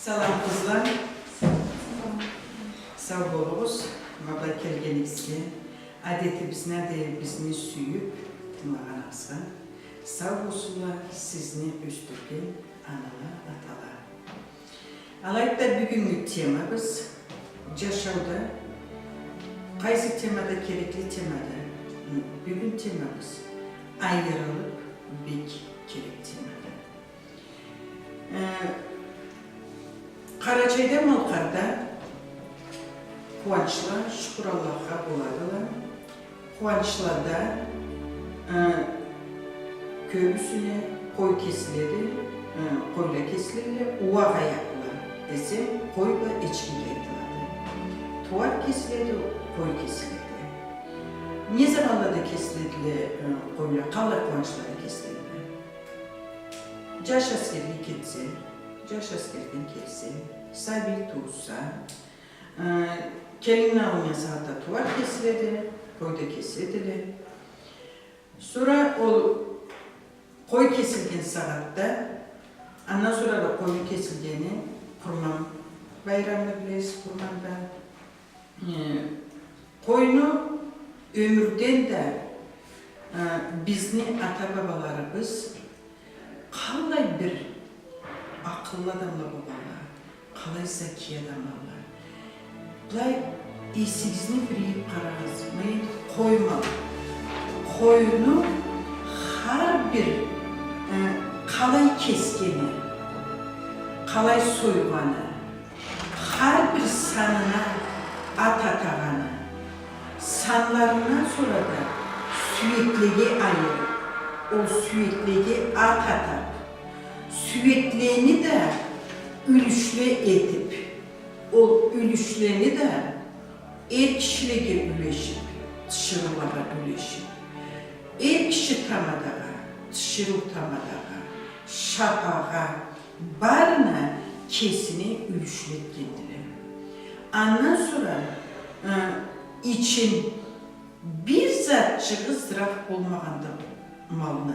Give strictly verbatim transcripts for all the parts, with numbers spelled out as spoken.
Салам, къызла. Сау болугъуз, ма былай келгенигизге, адетибизни, адебибизни сюйюб тынгылагъаныгъызгъа. Сау болсунла сизни ёсдюрген анала, атала. Алайды да, бюгюннгю темабыз джашауда, къайсы тема да керекли темады, бюгюн темабыз айырылыб бек керек темады. Э, Къарачайда, Малкъарда къууанчла, шукур Аллахха, боладыла. Къууанчлада, э, кёбюсюне къой кесиледи, э, къойла кесиледиле, ууакъ аякъла десем, къой бла эчкиге айтылады. Тууар кесиледи, къой кесиледи. Не заманлада кесиледиле, э, къойла, къаллай къууанчлада кесиледиле? Джаш аскерге кетсе, джаш аскерден келсе, сабий тууса, э, келинни алыннган сагъатда тууар кесиледи, къой да кесиледиле. Сора ол къой кесилген сагъатда, андан сора да къойну кесилгени Къурман байрамны билесиз, Къурманда. Э, къойну ёмюрден да, э, бизни ата-бабаларыбыз къаллай бир акъыллы адамла болгъанла, къалай закий адамла. Былай эсигизни бир ийиб къарагъыз, ма энди къой мал. Къойну хар бир, э, къалай кесгени, къалай сойгъаны, хар бир санына ат атагъаны, санларындан сора да сюеклеге айырыб, ол сюеклеге ат атаб, сюеклени да юлюшле этиб, ол юлюшлени да эр кишилеге юлешиб, тиширыулагъа юлешиб, эр киши тамадагъа, тиширыу тамадагъа, шапагъа, барына кесине юлюшле этгендиле. Андан сора, э, ичин бир затчыгъы зыраф болмагъанды малны.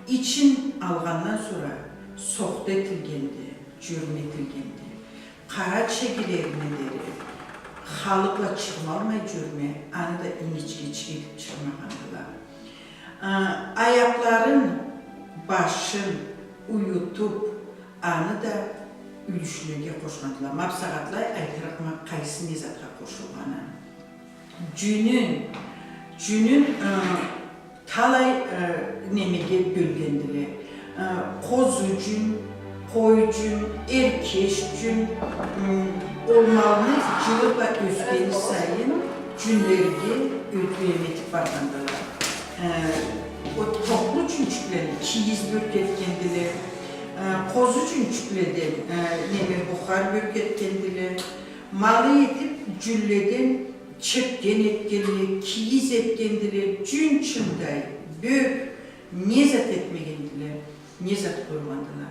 Ичин алгъандан сора сохта этилгенди, джёрме этилгенди. Къара чегилерине дери халы бла чырмалмай джёрме, аны да ингичге чегилиб чырмагъандыла. А, аякъларын, башын уютуб, аны да юлюшлеге къошхандыла. Ма бусагъатлай айтырыкъма къайсы не затха къошулгъаны. Джюнюн, джюнюн, э, талай, э, немеге бёлгендиле. Э, къозу джюн, къой джюн, эркеш джюн, м, ол малны джылы бла ёсгени сайын джюнлеге ётюм этиб баргъандыла. Э, ол токълу джюнчюкледен кийиз бёрк этгендиле. Э, къозу джюнчюкледен, э, неме, бухар бёрк этгендиле. Малы этиб, джюнледен чепкен этгендиле, кийиз этгендиле, джюн чындай, бёрк, не зат этмегендиле, не зат къойгъандыла.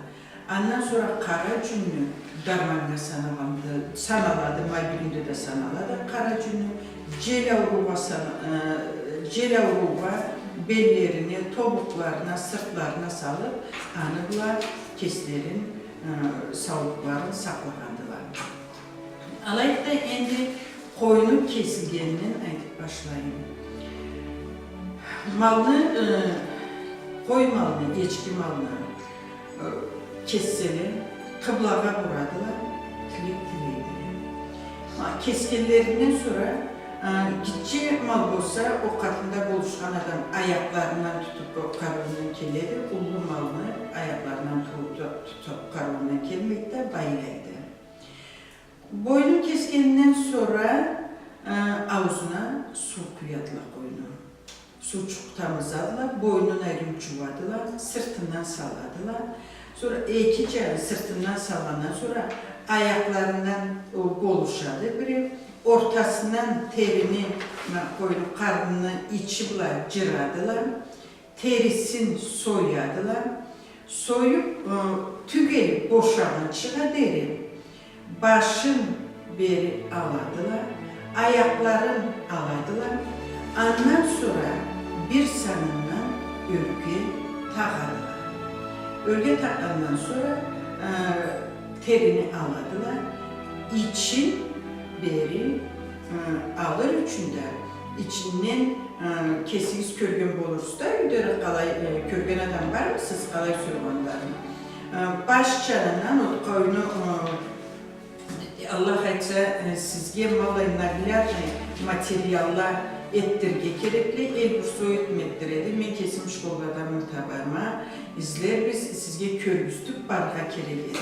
Андан сора къара джюнню дарманнга санагъанды, саналады, ма бюгюнде да саналады къара джюнню. Джел ауруугъа сана-, э, джел ауруугъа, беллерине, тобукъларына, сыртларына салыб, аны бла кеслерин, э, саулукъларын сакълагъандыла. Алайды да, энди къойну кесилгенинден айтыб башлайым. Малны, э, къой малны, эчки малны, э, кесселе, къыблагъа бурадыла, тилек тилейдиле. Ма, кесгенлеринден сора, э, гитче мал болса, ол къатында болушхан адам аякъларындан тутуб, къарыуундан келеди, уллу малны аякъларындан ту-, ту-, тутуб, къарыуундан келмейди да, байлайды. Бойнун кесгенинден сора, э, аузуна суу къуядыла къойну. Суучукъ тамызадыла, бойнун айры джууадыла, сыртындан саладыла. Сора эки джаны сыртындан салгъандан сора аякъларындан, о, болушады бири. Ортасындан терини, ма, къойну къарныны ичи бла джырадыла. Терисин соядыла. Союб, э, тюгели бошагъынчыгъа дери башын бери аладыла, аякъларын аладыла. Андан сора бир санындан ёрге тагъадыла. Ёрге такъгъандан сора, э, Терини аладыла, ичин бери, э, алыр ючюн да, ичинден, э, кесигиз кёрген болурсуз да, юйде къалай, э, кёрген адам бармы сиз къалай сойгъанларын? Э, баш джанындан ол къойну, э, Аллах айтса, э, сизге, ма былай, наглядный материалла этдирирге керекли, Эльбрус этмеддиреди. Мен кесим школладанмы табарма, излербиз, сизге кёргюзтюб барыргъа керек эди.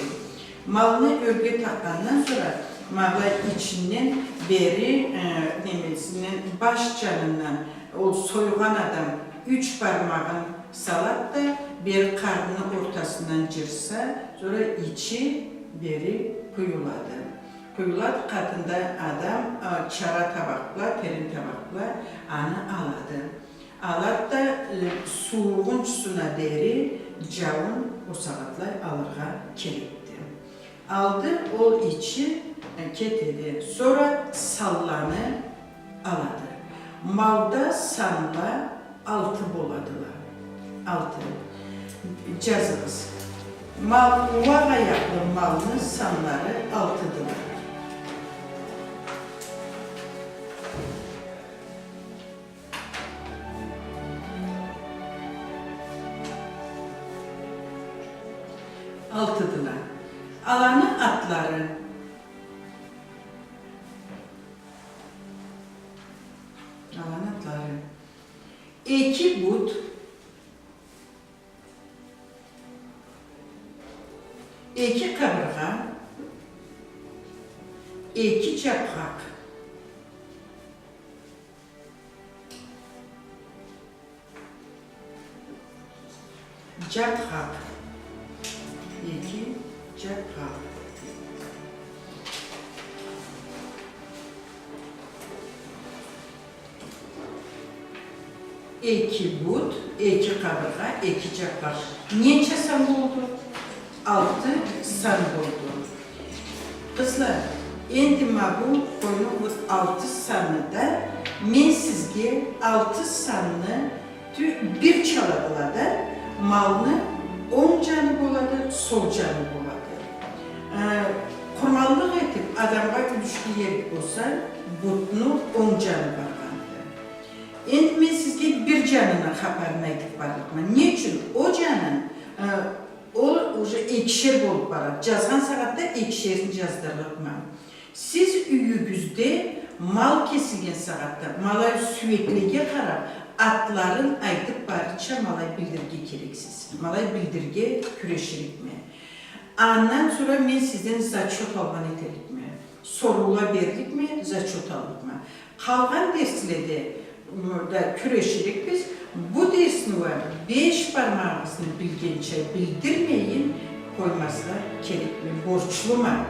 Малны ёрге такъгъандан сора, ма былай ичинден бери, э, немесинден, баш джанындан ол сойгъан адам юч бармагъын салады да, бери къарныны ортасындан джырса, сора ичи бери къуюлады. Къуюлады, къатында адам, а, чара табакъ бла, терен табакъ бла аны алады. Алады да, э, суугъунчусуна дери джауун ол сагъатлай алыргъа керекди. Алды, ол ичи, э, кетеди. Сора санланы алады. Малда санла алты боладыла. Алты. Джазыгъыз. Мал, ууакъ аякълы малны санлары алтыдыла. Алтыдыла. Аланы атлары. Аланы атлары. Эки бут, эки къабыргъа, эки джабхакъ. Джабхакъ. Эки джабхакъ. Эки бут, эки къабыргъа, эки джабхакъ. Ненча сан болду? Алты сан болду. Къызла, энди ма бу къойну вот алты санны да, мен сизге алты санны тю-, бир чаладыла да, малны онг джаны болады, сол джаны болады. Э, къурманлыкъ этиб, адамгъа юлюшге иерик болса, бутну онг джаны баргъанды. Энди мен сизге бир джанына хапарын айтыб барлыкъма. Не ючюн? Ол джанын, э, ол уже экишер болуб барады. Джазгъан сагъатда экишерин джаздырлыкъма. Сиз юйюгюзде мал кесилген сагъатда, ма алай сюеклеге къараб, атларын айтыб барырча ма алай билдирирге керексиз. Ма алай билдирирге кюреширикме. Андан сора мен сизден зачёт алгъан этерикме. Соруула берликме, зачёт аллыкъма. Къалгъан дерследе, м, да кюреширикбиз. Бу дерсни уа беш бармагъыгъызны билгенча билдирмейин къоймазгъа керекме, борчлума.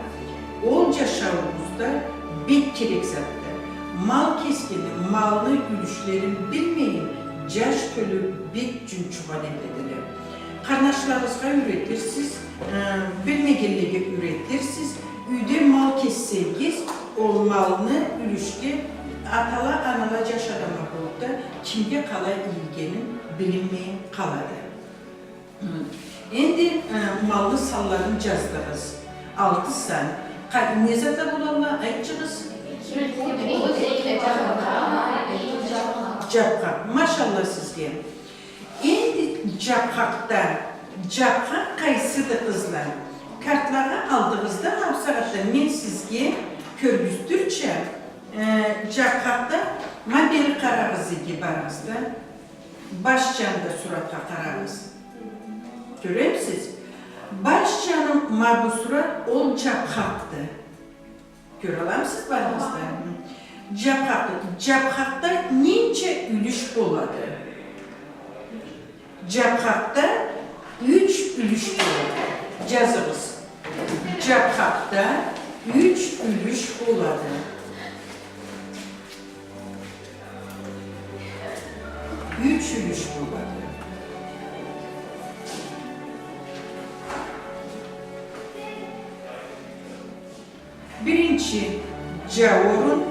Ол джашауубузда бек керек затды. Мал кесгенни, малны юлюшлерин билмейин, джаш тёлю бек джунчугъан этедиле. Къарнашларыгъызгъа юретирсиз, э, билмегенлеге юретирсиз, юйде мал кессегиз, ол малны юлюшге атала, анала, джаш адамла болуб да, кимге къалай ийилгени билинмей къалады. Хы. Энди, э, малны санларын джаздыгъыз. Алты сан. Къа-, не затла боладыла? Айтчыгъыз. Джабхакъ. Машалла сизге. Энди джабхакъда, джабхакъ къайсыды, къызла? Картлагъа алдыгъыз да, ма бусагъатда мен сизге кёргюзтюрча, э, джабхакъда, ма бери къарагъыз, иги барыгъыз да. Баш джанында суратха къарагъыз. Кёремисиз? Баш джаны ма бу сурат, ол джабхакъды. Кёраламысыз барыгъыз да? Джабхакъ, джабхакъда ненча юлюш болады? Джабхакъда юч юлюш болады. Джазыгъыз. Джабхакъда юч юлюш болады. Юч юлюш болады. Биринчи, джауурун,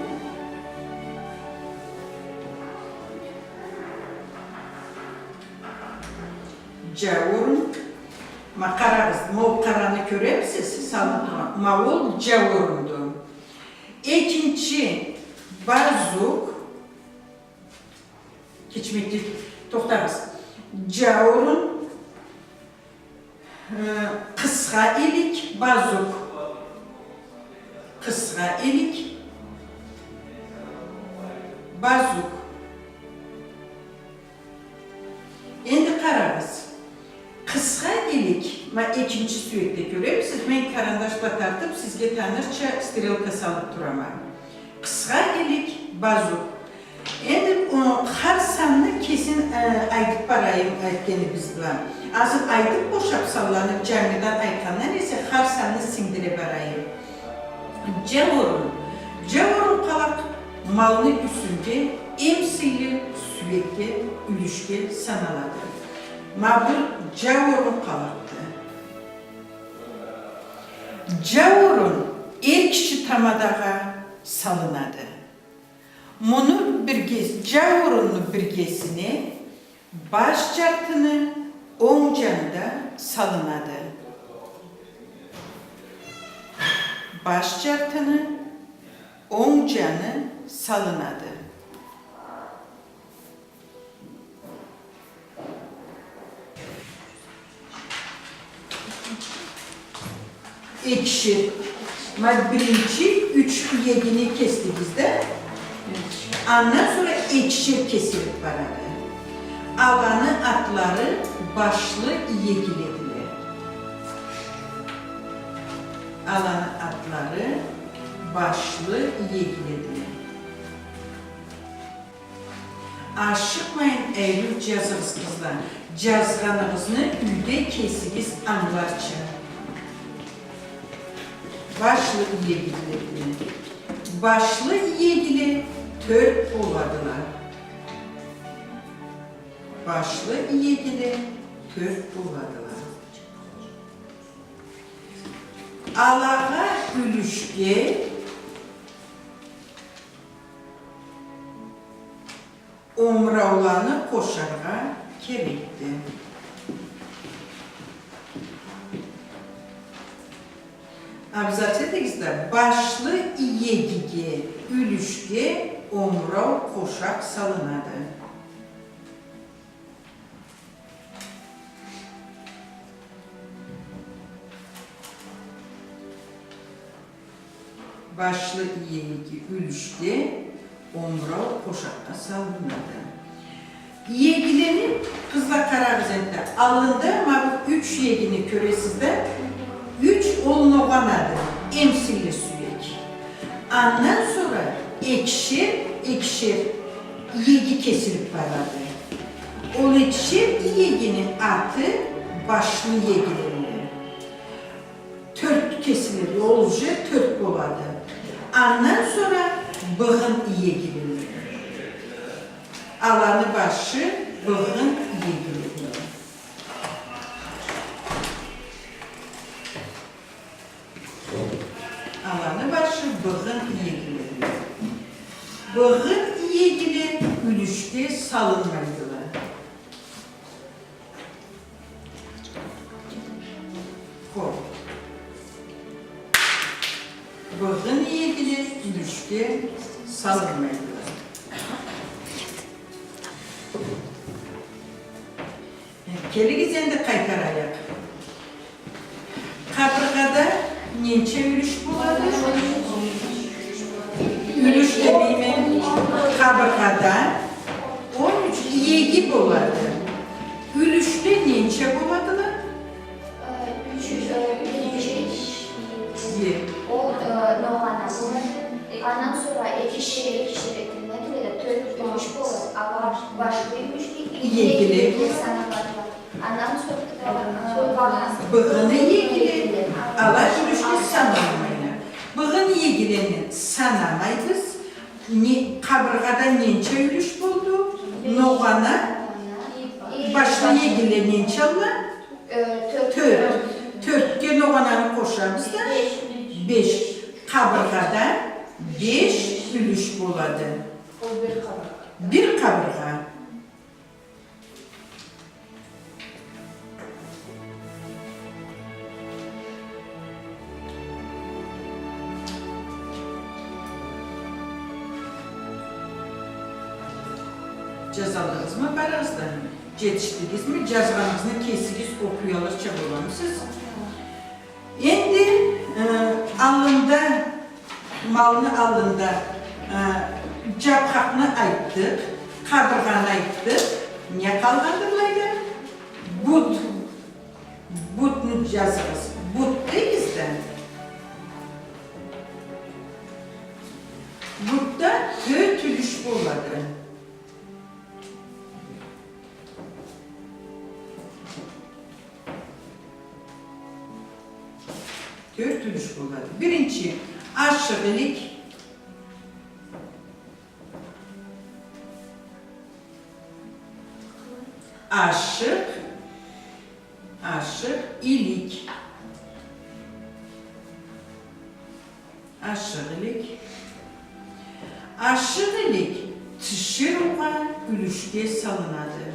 джауурун, Ма къарагъыз, ма ол къараны кёремисиз, салыныб тургъан? Ма ол джауурунду. Экинчи базук, кечмеклик, тохтагъыз. Джауурун, э, къысха илик, базук. Къысха илик, базук. Энди къарагъыз. Къысха илик, ма экинчи сюекде кёремисиз, мен карандаш бла тартыб, сизге танырча стрелка салыб турама. Къысха илик, базук. Энди, о, хар санны кесин, э, айтыб барайым, айтханыбыз бла. Азыр айтыб бошаб, салланыб, джангыдан айтхандан эсе, хар санны сингдире барайым. Джауурун. Джауурун къалакъ малны юсюнде эм сыйлы сюекге, юлюшге саналады. Ма бу джауурун къалакъды. Джауурун эр киши тамадагъа салынады. Муну бирге-, джауурунну биргесине баш джартыны онг джаны да салынады. Баш джартыны онг джаны салынады. Экишер. Ма биринчи юч иегини кесдигиз да, андан сора экишер кесилиб барады. Аланы атлары башлы иегиледиле. Аланы атлары башлы иегиледиле. Ашыкъмайын, ариу джазыгъыз, къызла. Джазгъаныгъызны юйде кесигиз ангыларча. Башлы иегиле. Башлы иегиле тёрт боладыла. Башлы иегиле тёрт боладыла. Алагъа юлюшге омурауланы къошаргъа керекди. Абзац этигиз да, башлы иегиге, юлюшге омурау къошакъ салынады. Башлы иеги юлюшге омурау къошакъгъа салынады. Иегилени, къызла, къарагъыз энтда. Аллында ма бу юч иегини кёресиз да, юч ол ногъанады, эм сыйлы сюек. Андан сора экишер, экишер иеги кесилиб барады. Ол экишер иегини аты башлы иегиледиле. Тёрт кесиледи, ол уже тёрт болады. Андан сора быгъын иегиледиле. Аланы башы быгъын иегиледиле. Аланы башы быгъын иегиледиле. Быгъын иегиле юлюшге салынмайдыла. Хо. Быгъын иегиле юлюшге салынмайдыла. Келигиз, энди къайтарайыкъ. Къабыргъада ненча юлюш болады? Юлюш демейме. Къабыргъада он юч иеги болады. Юлюшле ненча боладыла? Э, юч, э, биринчи. Е. Ол, э, ногъана болады. Андан сора экишер, экишер этилинеди да, тёрт юлюш болады. Ала башлы юлюшле иегиле саналады. Андан сора, э, быгъын иегиле, ала юлюшле саналмайла. Быгъын иегилени санамайбыз. Не, къабыргъада ненча юлюш болду? Ногъана, башлы иегиле ненчалла? Э, тёрт. Тёрт. Тёртге ногъананы къошабыз да? Беш. Беш. Къабыргъада беш юлюш болады. Ол бир къабыргъа. Бир къабыргъа. Джазалдыгъызмы барыгъыз да? Джетишдигизми? Джазгъаныгъызны кесигиз окъуялырча боламысыз? Энди, э, аллында, малны аллында, э, джабхакъны айтдыкъ, къабыргъаны айтдыкъ. Не къалгъанды былайда? Бут. Бутну джазыгъыз. Бут дейбиз да. Бутда тёрт юлюш болады. Тёрт юлюш болады. Биринчи, ашыкъ илик. Ашыкъ, ашыкъ илик. Ашыкъ илик. Ашыкъ илик тиширыугъа юлюшге салынады.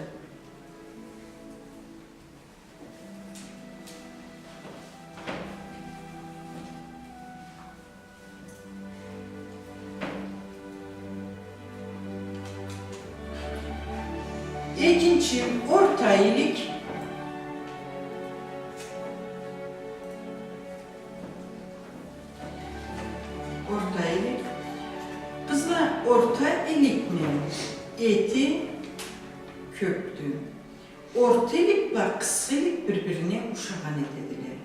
Экинчи, орта илик. Орта илик. Къызла, орта иликни эти кёбдю. Орта илик бла къысха илик бир-бирине ушагъан этедиле.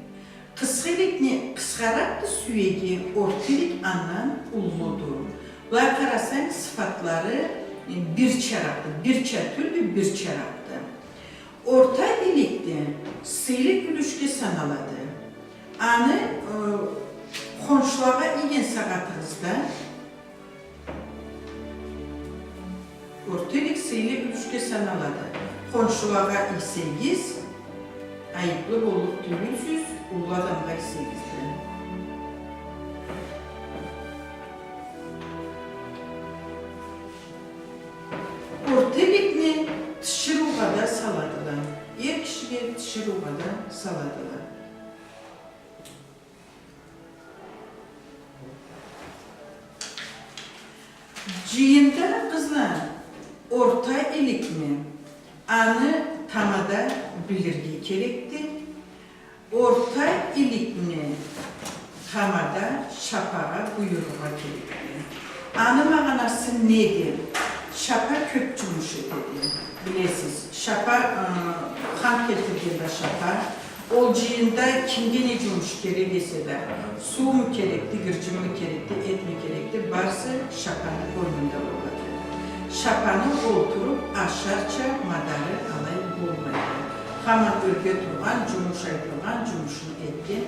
Къысха иликни къысхаракъды сюеги, орта илик андан уллуду. Былай къарасанг, сыфатлары, э, бирчаракъды, бирча тюлдю, бирчаракъды. Орта илик да сыйлы юлюшге саналады. Аны, э, хоншулагъа ийген сагъатыгъызда, орта илик сыйлы юлюшге саналады. Хоншулагъа ийсегиз, айыплы боллукъ тюйюлсюз, уллу адамгъа ийсегиз да. Орта иликни тиширыугъа да саладыла. Эр кишиге тиширыугъа да саладыла. Джыйында, къызла, орта иликни, аны тамада билирге керекди. Орта иликни тамада шапагъа буюрургъа керекди. Аны магъанасы неди? Шапа кёб джумуш этеди. Билесиз, шапа, ы, хант келтиргенде шапа, ол джыйында кимге не джумуш керек эсе да, сууму керекди, гырджынмы керекди, этми керекди, барысы шапаны бойнунда болады. Шапаны олтуруб ашарча мадары алай болмайды. Хаман ёрге тургъан, джумуш айтылгъан, джумушун этген.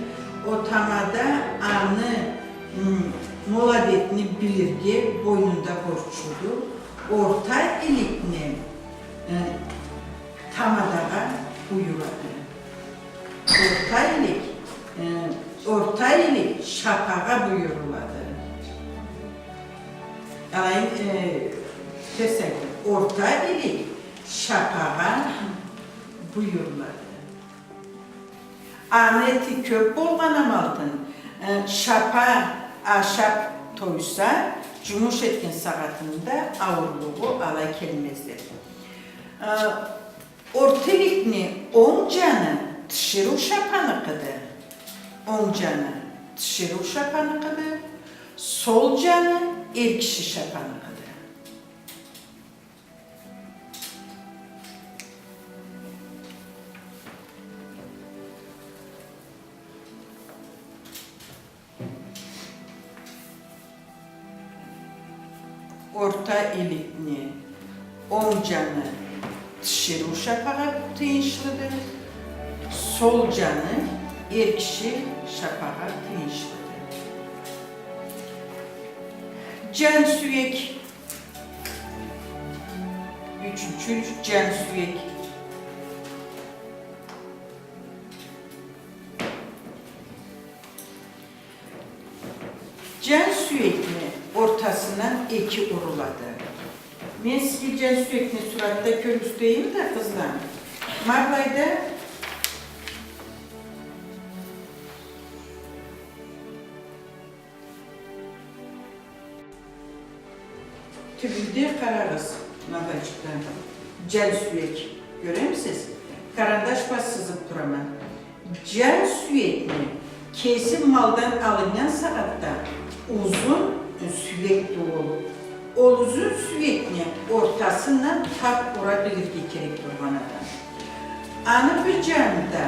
Ол тамада аны, м, ол адетни билирге бойнунда борчлуду. Орта иликни, э, тамадагъа буюрады. Орта илик, э, орта илик шапагъа буюрулады. Алай, э, терс айтдым. Орта илик шапагъа буюрулады. Аны эти кёб болгъан амалтын, э, шапа ашаб тойса, джумуш этген сагъатында ауурлугъу алай келмезди. Э, орта иликни онг джаны тиширыу шапаныкъыды. Онг джаны тиширыу шапаныкъыды. Сол джаны эр киши шапаныкъыды. Орта иликни онг джаны тиширыу шапагъа тыйыншлыды, сол джаны эр киши шапагъа тыйыншлыды. Джан сюек. Ючюнчю, джан сюек. Джан сюекни ортасындан эки урулады. Мен сизге джан сюекни суратда кёргюзтейим да, къызла. Ма былайда тюбюнде къарагъыз. Мына былайчыкъда джан сюек. Кёремисиз? Карандаш бла сызыб турама. Джан сюекни кесиб малдан алыннган сагъатда узун сюекди ол. Ол узун сюекни ортасындан таб ура билирге керек тургъан адам. Аны бир джанында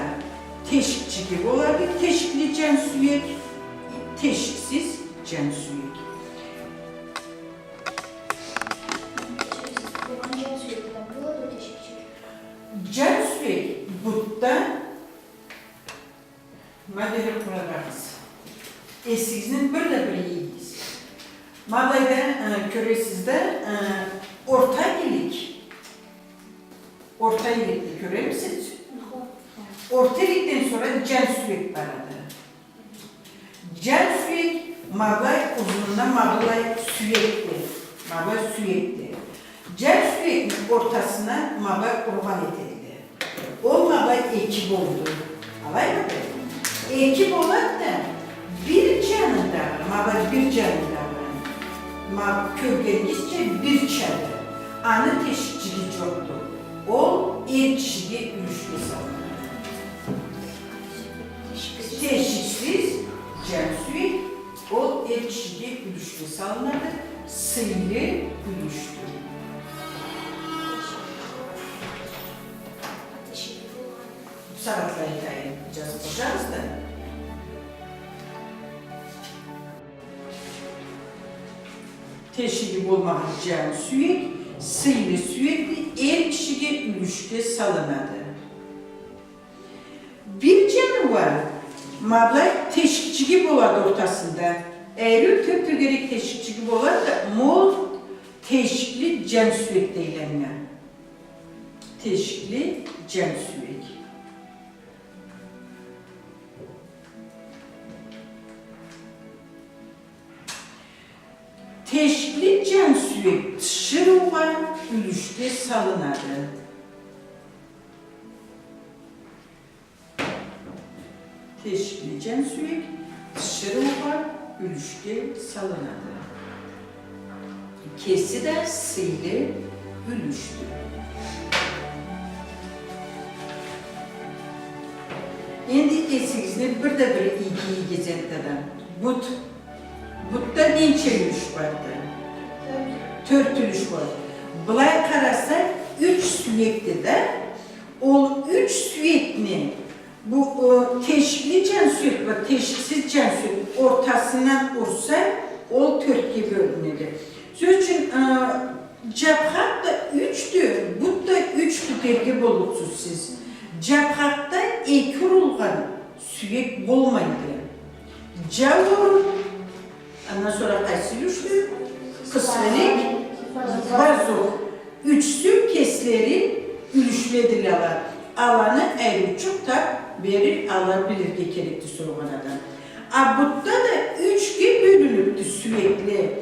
тешикчиги болады, тешикли джан сюек, тешиксиз джан сюек. Джан сюек бутда. Ма бери къарагъыз. Эсигизни бир да бир ийигиз. Ма былайда, э, кёресиз да, э, орта илик. Орта иликни кёремисиз? Орта иликден сора джан сюек барады. Джан сюек ма былай узунундан ма былай сюекди. Ма былай сюекди. Джан сюекни ортасына ма былай ургъан этедиле. Ол ма былай эки болду. Алаймыды? Эки болады да, бир джанындагъы, ма былай бир джанындагъы, ма кёргенигизча бирчады. Аны тешикчиги джокъду. Ол эр кишиге юлюшге салынады. Тешиксиз джан сюек, ол эр кишиге юлюшге салынады, сыйлы юлюшдю. Бусагъатлай айтайым, джазыб къояйыкъ да. Тешиги болмагъан джан сюек, сыйлы сюекди, эр кишиге юлюшге салынады. Бир джаны уа ма былай тешикчиги болады ортасында. Ариу тёгерек тешикчиги болады да, ма ол тешикли джан сюек дейле анга. Тешикли джан сюек. Тешикли джан сюек тиширыугъа юлюшге салынады. Тешикли джан сюек тиширыугъа юлюшге салынады. Кеси да сыйлы юлюшдю. Энди эсигизни бир да бир ийигиз энтда да. Бут. Бутда ненча юлюш барды? Тёрт юлюш барды. Былай къарасакъ, юч сюекди да, ол юч сюекни, бу, э, тешикли джан сюек бла тешиксиз джан сюек ортасындан урса, ол тёртге бёлюнеди. Сёз ючюн, э, джабхакъ да ючдю, бут да ючдю дерге боллукъсуз сиз. Джабхакъда эки урулгъан сюек болмайды. Джауурун, андан сора къайсы юлюшдю? Къысха илик, барзукъ. Ючюсю кеслери юлюшледиле ала. Аланы ариучукъ таб бери ала билирге керекди соргъан адам. А бутда да ючге бёлюнюбдю сюекле.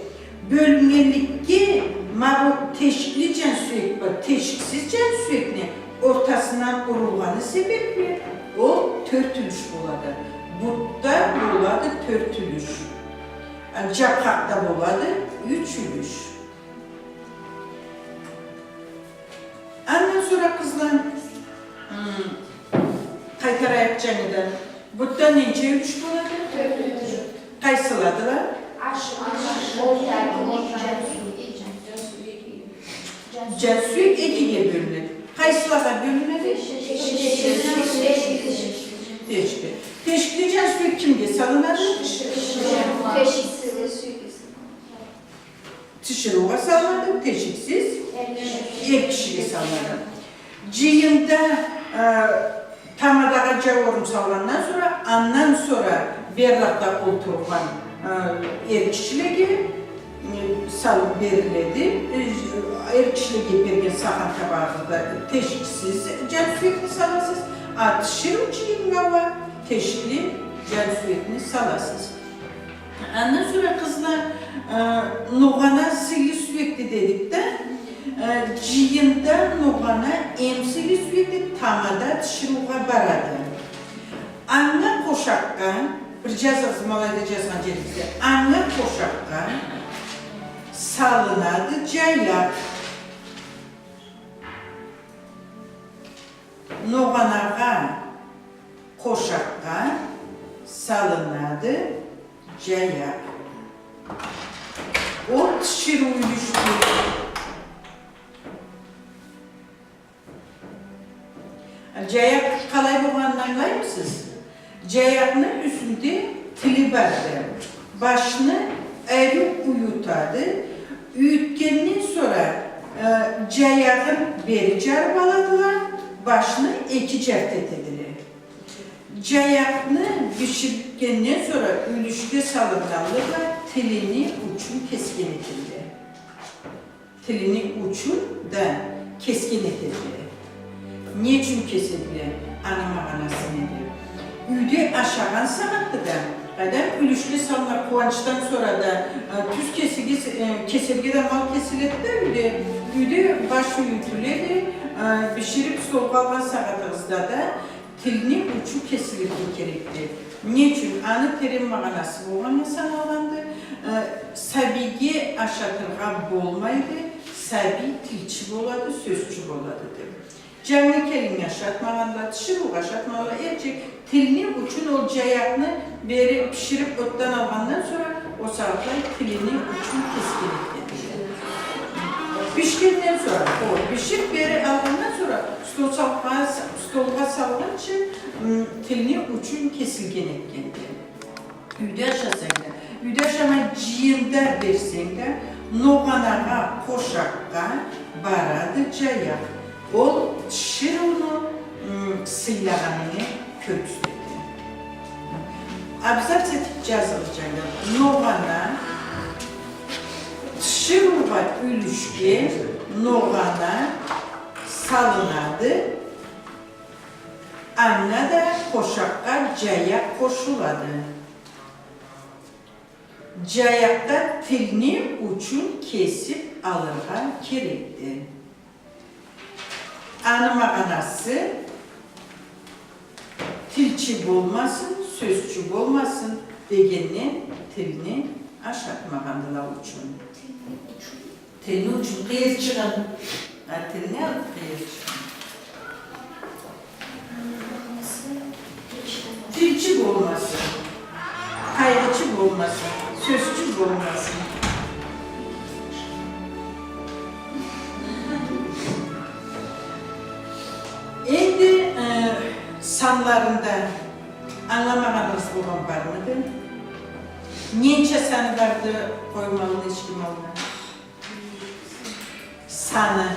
Бёлюннгенликге, ма бу тешикли джан сюек бла тешиксиз джан сюекни ортасындан урулгъаны себебли, ол тёрт юлюш болады. Бутда болады тёрт юлюш. А джабхакъда болады юч юлюш. Андан сора, къызла, м, къайтарайыкъ джангыдан. Бутда ненча юлюш болады? Тёрт юлюш. Къайсыладыла? Аш, аш, орта, джан сюек экиге бёлюнеди. Къайсылагъа бёлюнеди? Тешикли. Тешикли джан сюек кимге салынады? Тешикли. Тиширыугъа салынады, тешиксиз эр кишиге салынады. Джыйында, э, тамадагъа джауурун салгъандан сора, андан сора берлакъда олтургъан, э, эр кишилеге, э, салыб бериледи. Э, эр кишилеге берген сахан табагъыгъызда тешиксиз джан сюекни саласыз, а тиширыу джыйыннга уа тешикли джан сюекни саласыз. Андан сора, къызла, э, ногъана сыйлы сюекди дедик да, э, джыйында ногъана эм сыйлы сюекди, тамада тиширыугъа барады. Анга къошакъгъа, бир джазыгъыз, ма алайда джазгъан джеригизде, анга къошакъгъа салынады джаякъ. Ногъанагъа, къошакъгъа салынады джаякъ. Ол тиширыу юлюшдю. Джаякъ къалай болгъанын ангылаймысыз? Джаякъны юсюнде тили барды. Башны ариу юйютады. Юйютгенден сора, э, джаягъын бери джарыб аладыла, башны эки джарты этедиле. Джаякъны биширгенден сора юлюшге салыннганлыгъа тилини учун кесген этедиле. Тилини учун да кесген этедиле. Не ючюн кеседиле? Аны магъанасы неди? Юйде ашагъан сагъатда да, къайдам, юлюшге салыннган къууанчдан сора да, э, тюз кесигиз, э, кеселге да мал кесиледи да юйде, юйде баш юйютюледи, э, бишириб столгъа алгъан сагъатыгъызда да, тилни учу кесилирге керекди. Не ючюн? Аны терен магъанасы болгъаннга саналгъанды. Э, сабийге ашатыргъа болмайды, сабий тилчи болады, сёзчю болады деб. Джангы келиннге ашатмагъанла, тиширыугъа ашатмагъанла, эрчек тилни учун ол джаякъны бери бишириб отдан алгъандан сора, ол сагъатлай тилини учун кесген этедиле. Бишгенден сора, ол бишириб бери алгъандан сора, стол салгъа-, столгъа салгъынчы, м, тилни учун кесилген этгенди. Юйде ашасанг да, юйде ашамай, джыйында берсенг да, ногъанагъа, къошакъгъа барады джаякъ. Ол тиширыуну, м, сыйлагъанынгы кёргюзтеди. Абзац этиб джазыгъыз, джангы. Ногъана, тиширыугъа, юлюшге ногъана салынады. Анга да къошакъгъа джаякъ къошулады. Джаякъда тилни учун кесиб алыргъа керекди. Аны магъанасы тилчи болмасын, сёзчю болмасын дегенден тилни ашатмагъандыла учун. Тилни учун къыйырчыгъын. А, тилни алыб къыйырчыгъын. Тилчи болмасын. Къайгъычы болмасын. Сёзчю болмасын. Энди, э, санларында ангыламагъаныгъыз болгъан бармыды? Ненча саны барды къой малны, эчки малны? Саны.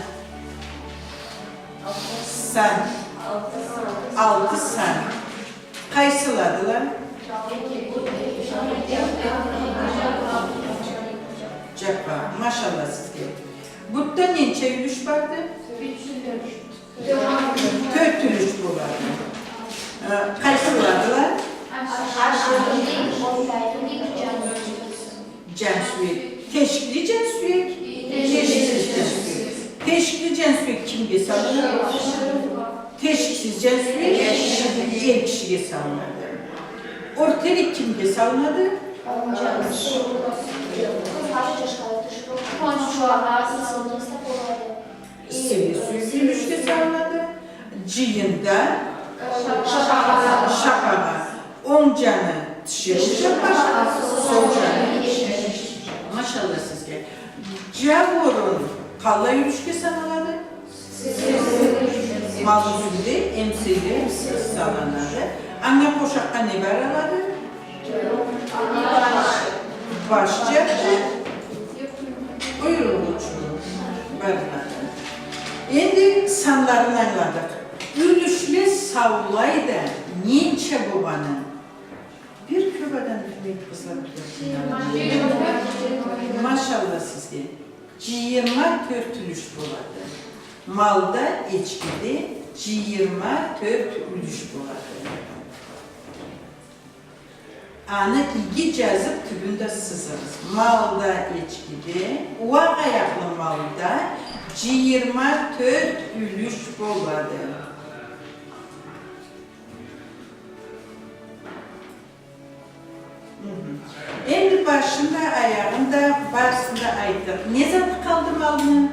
Сан. Алты сан. Къайсыладыла? Джаппа, машалла сизге. Бутда ненча юлюш барды? Тёрт юлюш болады. Э, къайсыладыла? Джансюек. Тешикли джансюек? Тешиксиз джансюек. Тешикли джансюек кимге салынады? Тешиксиз джансюек эр кишиге салынады. Орта илик кимге салынады? Иссиле сюйюмлю юлюшге салынады. Джыйында шапагъа. Онг джаны тиширыу шапагъа, сол джаны. Машалла сизге. Джауурун къаллай юлюшге саналады? Мал юсюнде эм сыйлы саналады. Анга къошакъгъа не барылады? Баш джарты, къуйрукъ учу барылады. Энди санларын ангыладыкъ. Юлюшле саулай да ненча болгъанын бир кёб адам билмейди, къызла. Машалла сизге. Джыйырма тёрт юлюш болады. Малда, эчкиде джыйырма тёрт юлюш болады. Аны иги джазыб, тюбюн да сызыгъыз. Малда, эчкиде, уакъ аякълы малда джыйырма тёрт юлюш болады. Мхм. Энди башын да, аягъын да, барысын да айтдыкъ. Не заты къалды малны?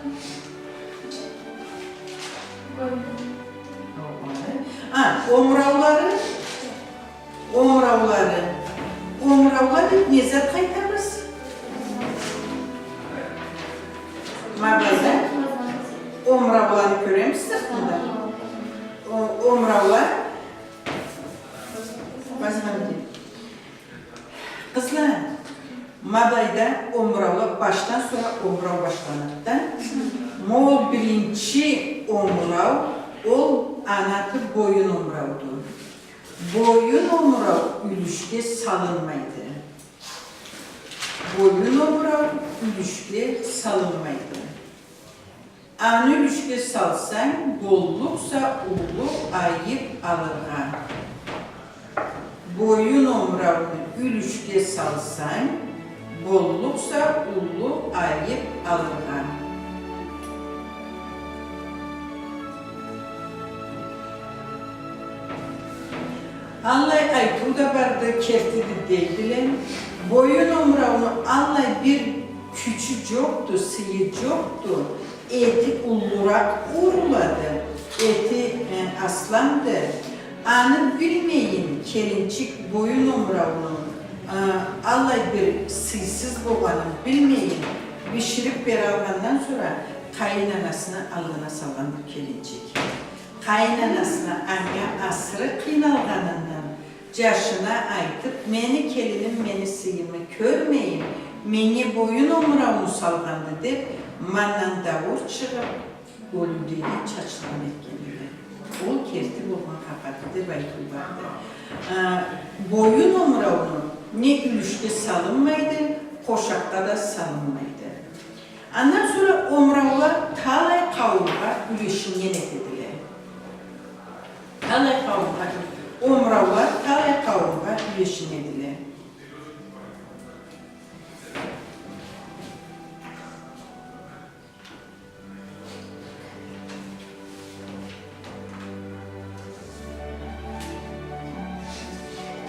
Огъаны, Омурауланы кёремисиз сыртында? О-, омураула. Базгъан дей. Къызла, ма былайда омураула, башдан сора омурау башланады да. Ма ол биринчи омурау, ол аны аты боюн омурауду. Боюн омурау юлюшге салынмайды. Боюн омурау юлюшге салынмайды. Аны юлюшге салсанг, боллукъса уллу айып алыргъа. Боюн омурауну юлюшге салсанг, боллукъса уллу айып алыргъа. Аллай айтыу да барды, кертиди дейдиле. Боюн омурауну аллай бир кючю джокъду, сыйы джокъду. Эти уллуракъ урулады, эти, э, асламды. Аны билмейин, келинчик боюн омурауну, э, аллай бир сыйсыз болгъанын билмейин, биширип бералгъандан сора къайын анасыны аллына салгъанды келинчик. Къайын анасына анга асыры къыйналгъанындан, джашына айтып, мени келиним мени сыйымы кёрмейин, меннге боюн омурауну салгъанды деп, ма андан дауур чыгъып, ёлюу деген чачылгъан этгендиле. Ол керти болгъан хапарды деп айтыу барды. А, боюн омурауну не юлюшге салынмайды, къошакъгъа да салынмайды. Андан сора омураула талай къауумгъа юлешиннген этедиле. Талай къауумгъа, омураула талай къауумгъа юлешинедиле.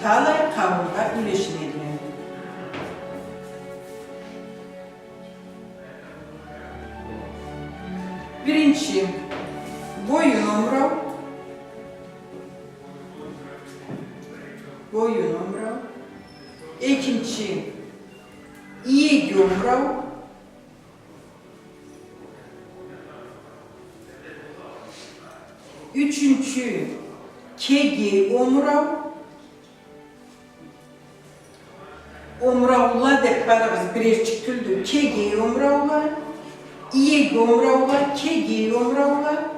Талай къауумгъа юлешинедиле. Биринчи, боюн омурау. Боюн омурау. Экинчи, иеги омурау. Ючюнчю, кегей омурау. Омураула деп барыгъыз, бирерчик тюлдю. Кегей омураула, иеги омураула, кегей омураула,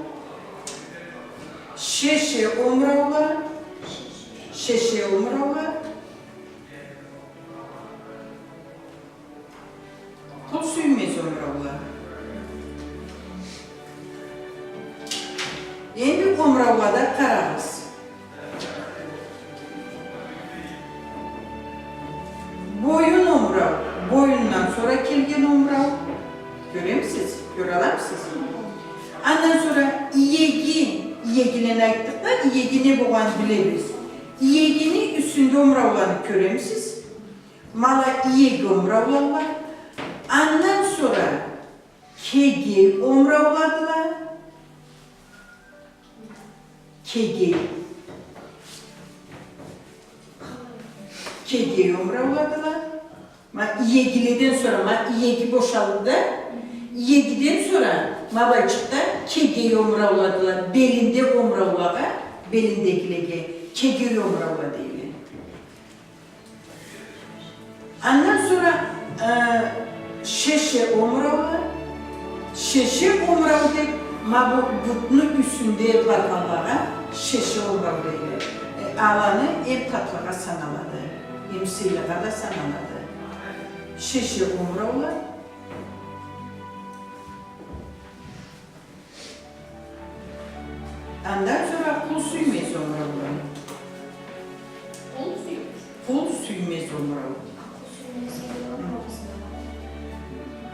шеше омураула, шеше омураула. Къул сюймез омураула. Энди омураулада къарагъыз. Боюн омурау, боюндан сора келген омурау. Кёремисиз? Кёраламысыз? Андан сора иеги, иегилени айтдыкъ да, иеги не болгъанын билебиз. Иегини юсюнде омурауланы кёремисиз? Ма ала иеги омураулала, андан сора кегей омурауладыла, кегей, кегей омурауладыла. Ма иегиледен сора, ма иеги бошалды да, иегиден сора ма былайчыкъда кегей омурауладыла, белинде омураулагъа, белиндегилеге кегей омураула дейле. Андан сора, э, шеше омураула, шеше омурау деп, ма бу бутну юсюнде баргъанлагъа шеше омурау дейле. Э, аланы эм татлыгъа саналады, эм сыйлыгъа да саналады. Шеше омураула. Андан сора къул сюймез омураула. Къул сюймез. Къул сюймез омурау.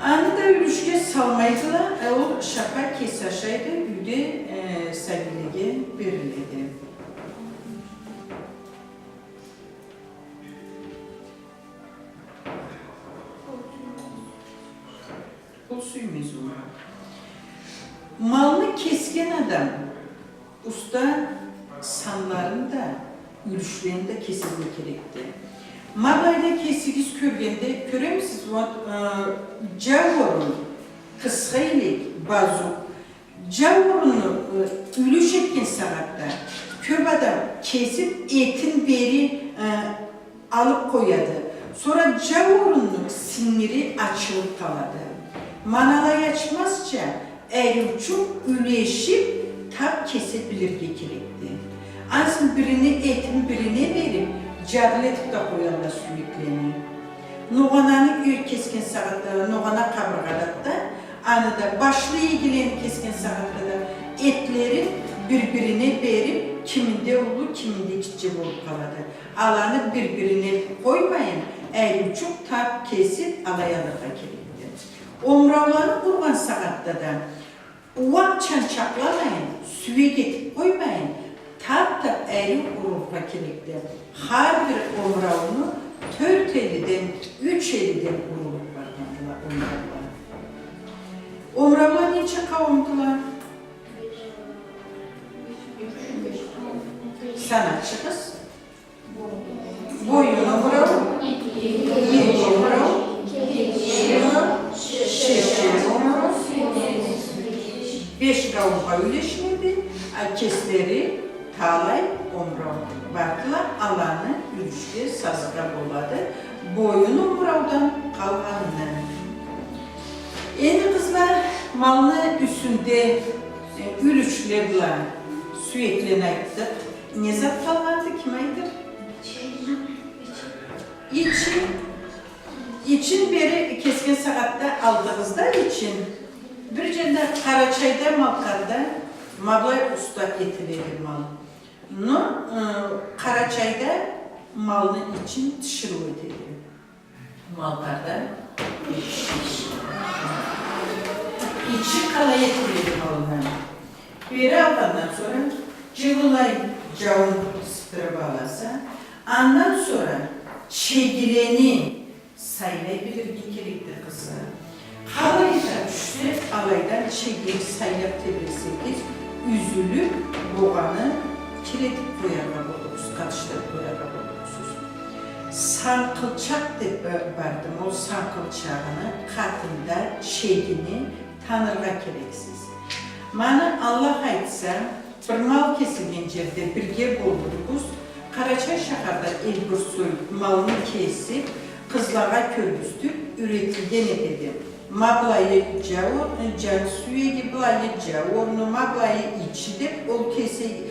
Аны да юлюшге салмайдыла, э, ол шапа кеси ашайды, юйде, э, сабийлеге бериледи. Къул сюймез омурау. Малны кесген адам уста санларын да, юлюшлерин да кесерге керекди. Ма былайда кесигиз кёргенде, кёремисиз, вот, э, джауурун, къысха илик, базукъ, Джау орунну, э, юлюш этген сагъатда кёб адам кесиб этин бери, э, алыб къояды. Сора джау орунну сингири ачылыб къалады. Ма алай ачмазча, ариучукъ юлешиб таб кесе билирге керекди. Ансы бирине этин бирине бериб, джарлы этиб да къоялла сюеклени. Ногъананы кесген сагъатда, ногъана къабыргъадады да, аны да башлы иегилени кесген сагъатда да этлерин бир-бирине бериб, киминде уллу, киминде гитче болуб къалады. Аланы бир-бирине къоймайын, ариучукъ таб кесиб алай алыргъа керекди. Омурауланы ургъан сагъатда да уакъ чанчакъламайын, сюек этиб къоймайын, таб-таб ариу урургъа керекди. Хар бир омурауну тёрт элиден, юч элиден урулуб баргъандыла омураула. Омураула ненча къауумдула? Саначыгъыз. Боюн омурау, иек омурау, шеше омурау, беш къауумгъа юлешинеди, а кеслери талай омурау бардыла, аланы юлюшге сазыргъа болады, боюн омураудан къалгъанын. Энди, къызла, малны юсюнде, э, юлюшле бла сюеклени айтдыкъ. Не зат къалгъанды, ким айтыр? Ичин. Ичин бери кесген сагъатда алдыгъыз да ичин. Бир джанда Къарачайда, Малкъарда ма былай уста этиледи мал. Но, э, Къарачайда малны ичин тиширыу этеди. Малкъарда ичи къалай этиледи малны? Бери алгъандан сора джылылай джауун сыпдырыб аласа, андан сора чегилени сайлай билирге керекди, къызла. Къалай да тюшсе, алайдан чегиле сайлаб тебресегиз, юзюлюб, богъаны кир этиб къояргъа болурсуз, къатышдырыб къояргъа болурсуз. Санкъылчакъ деб ба-, барды. Ол санкъылчагъыны къатында чегини таныргъа керексиз. Мана, Аллах айтса, бир мал кесилген джерде бирге болурбуз. Къарачай шахарда Эльбрусой малны кесиб, къызлагъа кёргюзтюб, юретилген этеди. Ма былайы джау, джан сюеги, былайы джау орну, ма былайы ичи деб, ол кесе-,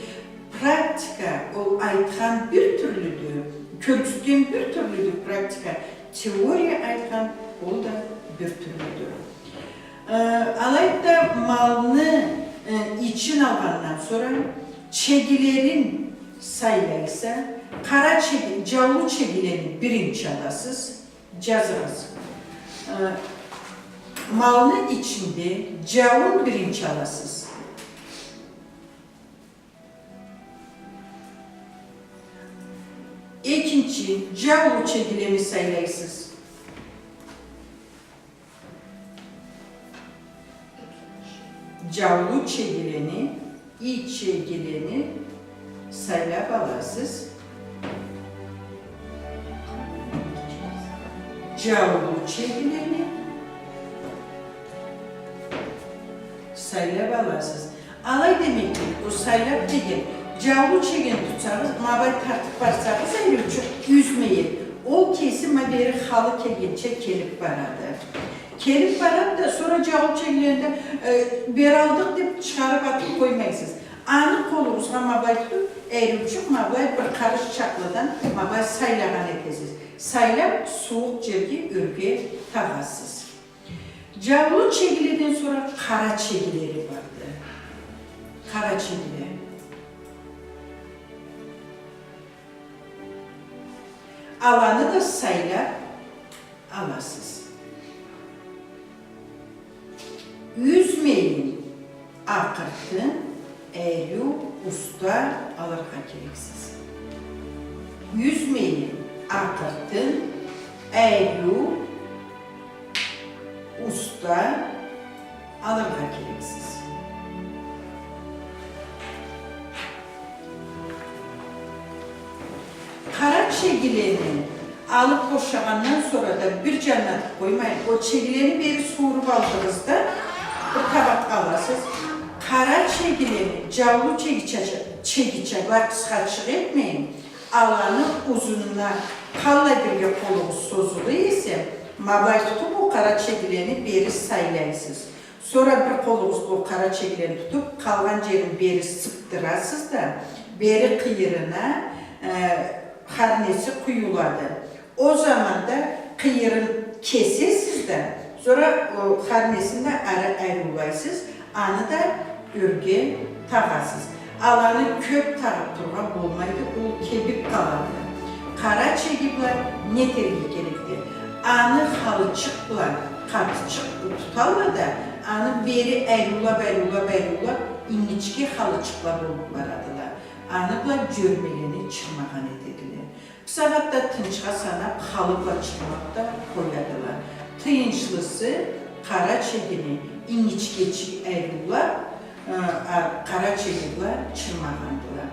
практика, ол айтхан бир тюрлюдю, кёргюзтген бир тюрлюдю практика, теория айтхан ол да бир тюрлюдю. Э, алайды да малны, э, ичин алгъандан сора чегилерин сайлайса, къара чеги-, джаулу чегилени биринчи аласыз, джазыгъыз. Э, малны ичинде джауун биринчи аласыз. Экинчи, джаулу чегилени сайлайсыз. Джаулу чегилени, ичегилени сайлаб аласыз. Джаулу чегилени сайлаб аласыз. Алай демекди, ол сайлаб деген, джаулу чегилени тутсагъыз, ма былай тартыб барсагъыз, ариучукъ юзмейин. Ол кеси ма бери халы келгинчи келиб барады. Келиб барады да, сора джаулу чегилени да, э, бери алдыкъ деб чыгъарыб атыб къоймайсыз. Аны къолугъузгъа ма былай тутуб, ариучукъ ма былай бир къарыш чакълыдан ма былай сайлагъан этесиз. Сайлаб, сууукъ джерге ёрге тагъасыз. Джаулу чегиледен сора къара чегиле барды. Къара чегиле. Аланы да сайлаб аласыз. Юзмейин, акъыртын, ариу, уста алыргъа керексиз. Юзмейин, акъыртын, ариу, уста алыргъа керексиз. Къара чегилени алыб бошагъандан сора да бир джанына атыб къоймайын, ол чегилени бери сууруб алдыгъыз да, бир табакъгъа аласыз. Къара чегилени, джаулу чегича-, чегича бла къысхачыкъ этмейин, аланы узунуна къаллай бирге къолугъуз созулу эсе, ма былай тутуб ол къара чегилени бери сайлайсыз. Сора бир къолугъуз бла ол къара чегилени тутуб, къалгъан джерин бери сыпдырасыз да, бери къыйырына, э, харнеси къуюлады. Ол заманда къыйырын кесесиз да, сора, о, харнесин да ары ариулайсыз, аны да ёрге тагъасыз. Аланы кёб тагъыб тургъа болмайды, ол кебиб къалады. Къара чеги бла не этерге керекди? Аны халычыкъ бла къатычыкъ туталла да, аны бери ариулаб, ариулаб, ариулаб, ингичге халычыкъла болуб барадыла. Аны бла джёрмелени чырмагъан этедиле. Бусагъатда тынчха санаб, халы бла чырмаб да къоядыла. Тыйыншлысы, къара чегини ингичгечик ариулаб, э, а, къара чеги бла чырмагъандыла.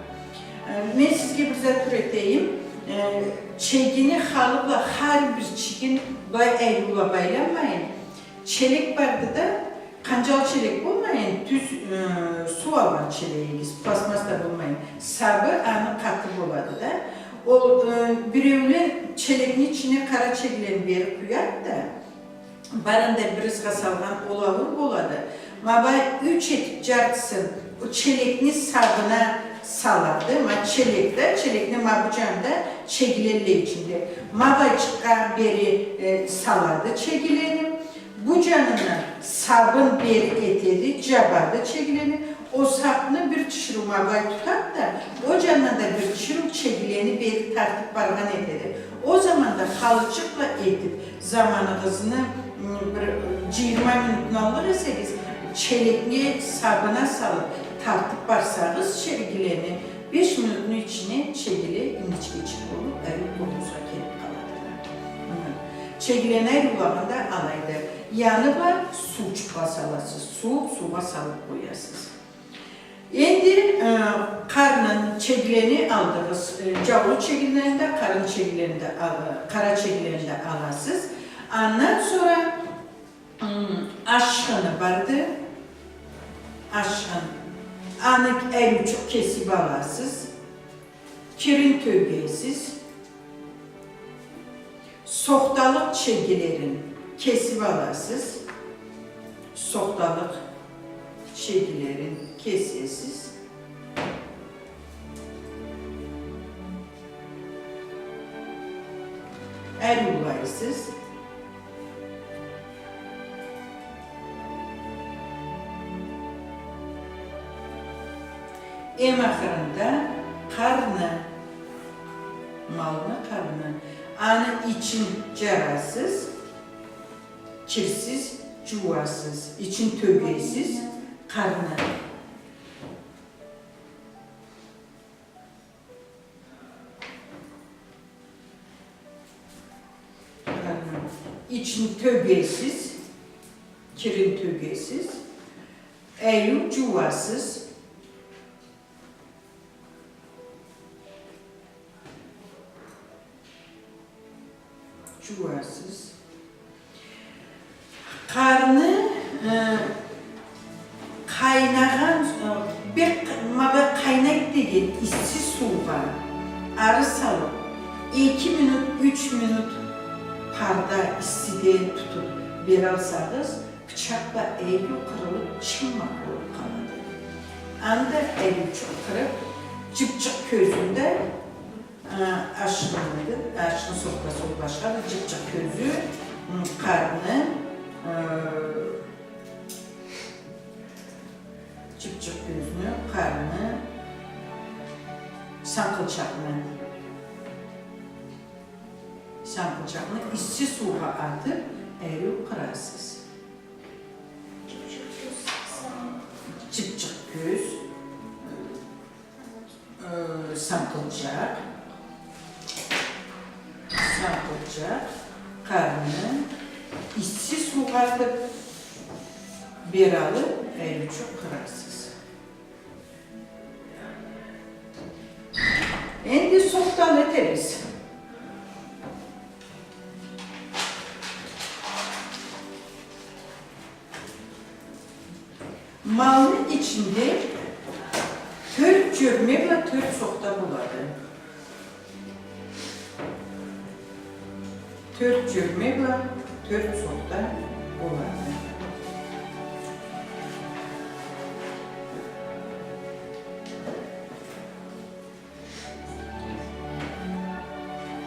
Э, мен сизге бир зат юретейим. Э, чегини халы бла хар бир чегин былай ариулаб айланмайын. Челек барды да, къанджал челек болмайын, тюз, э, суу алгъан челегигиз, пластмасс да болмайын. Сабы аны къаты болады да. Ол, э, биреуле челекни ичине къара чегилени бери къуяды да, барын да бир ызгъа салгъан ол ауур болады. Ма былай юч этиб джартысын ол челекни сабына салады. Ма челек да, челекни ма бу джанында чегиле ичинде. Ма былай чыкъгъан бери, э, салады чегилени. Бу джанына сабын бери этеди, джабады чегилени. Ол сабны бир тиширыу ма былай тутады да, ол джанына да бир тиширыу чегилени бери тартыб баргъан этеди. Ол заманда халычыкъ бла этиб, заманыгъызны, м, бир, м, джыйырма минутну аллыкъ эсегиз, челекни сабына салыб, тартыб барсагъыз чегилени, беш минутну ичине чегиле ингичгечик болуб, ариу къолугъузгъа келиб къаладыла. Хы. Чегилени ариулагъан да алайды. Яны бла суу чукъла саласыз, сууукъ суугъа салыб къоясыз. Энди, э, къарнын, чегилени алдыгъыз, э, джаулу чегилени да, къарны чегилени да ал-, къара чегилени да аласыз. Андан сора М, ашхыны барды. Ашхын. Аны ариучукъ кесиб аласыз. Кирин тёгесиз. Сохталыкъ чегилерин кесиб аласыз. Сохталыкъ чегилерин кесесиз. Ариулайсыз. Эм ахырында къарны, малны къарны, аны ичин джарасыз, кирсиз джууасыз, ичин тёгесиз, къарны. Ичин тёгесиз, кирин тёгесиз, ариу джууасыз. Джууасыз. Къарны, э, къайнагъан, э, бек ма былай къайнайды деген исси суугъа ары салыб, эки минут, юч минут парда иссиде тутуб бералсагъыз, бычакъ бла ариу къырылыб, чыммакъ болуб къалады. Анда ариучукъ къырыб, джыбчыкъ кёзюн да, а, ашхынды, ашхын сохтасы ол башхады, джыбчыкъ кёзю, м, къарны, э, джыбчыкъ кёзню, къарны, санкъылчакъны, санкъылчакъны исси суугъа атыб, ариу къырасыз. Джыбчыкъ кёз, э, санкъылчакъ, санкъылчакъ, къарны, исси суугъа атыб, бералыб, ариучукъ къырасыз. Энди сохтал этериз. Малны ичинде тёрт джёрме бла тёрт сохта болады. Тёрт джёрме бла тёрт сохта болады.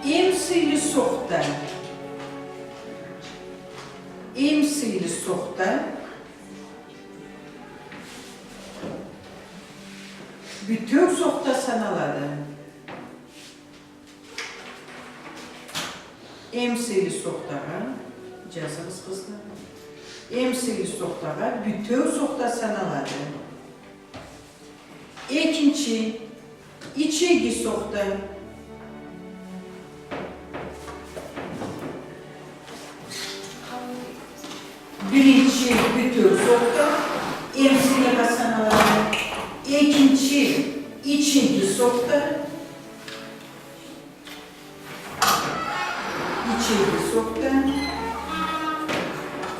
Эм сыйлы сохта. Эм сыйлы сохта. Бютеу сохта саналады. Эм сыйлы сохтагъа, джазыгъыз, къызла. Эм сыйлы сохтагъа бютеу сохта саналады. Экинчи, ичеги сохта. Биринчи бютеу сохта, эм сыйлыгъа саналады. Экинчи, ичеги сохта. Ичеги сохта.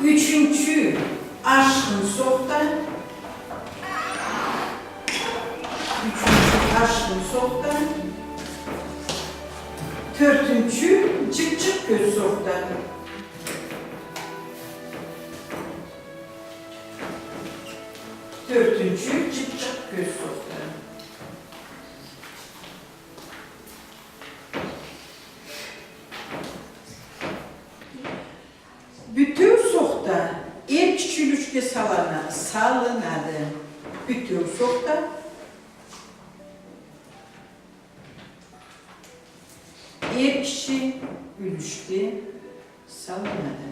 Ючюнчю, ашхын сохта. Ючюнчю, ашхын сохта. Тёртюнчю, джыбчыкъ кёз сохта. Тёртюнчю, джыбчыкъ кёз сохта. Бютеу сохта эр киши юлюшге салына-, салынады. Бютеу сохта эр киши юлюшге салынады.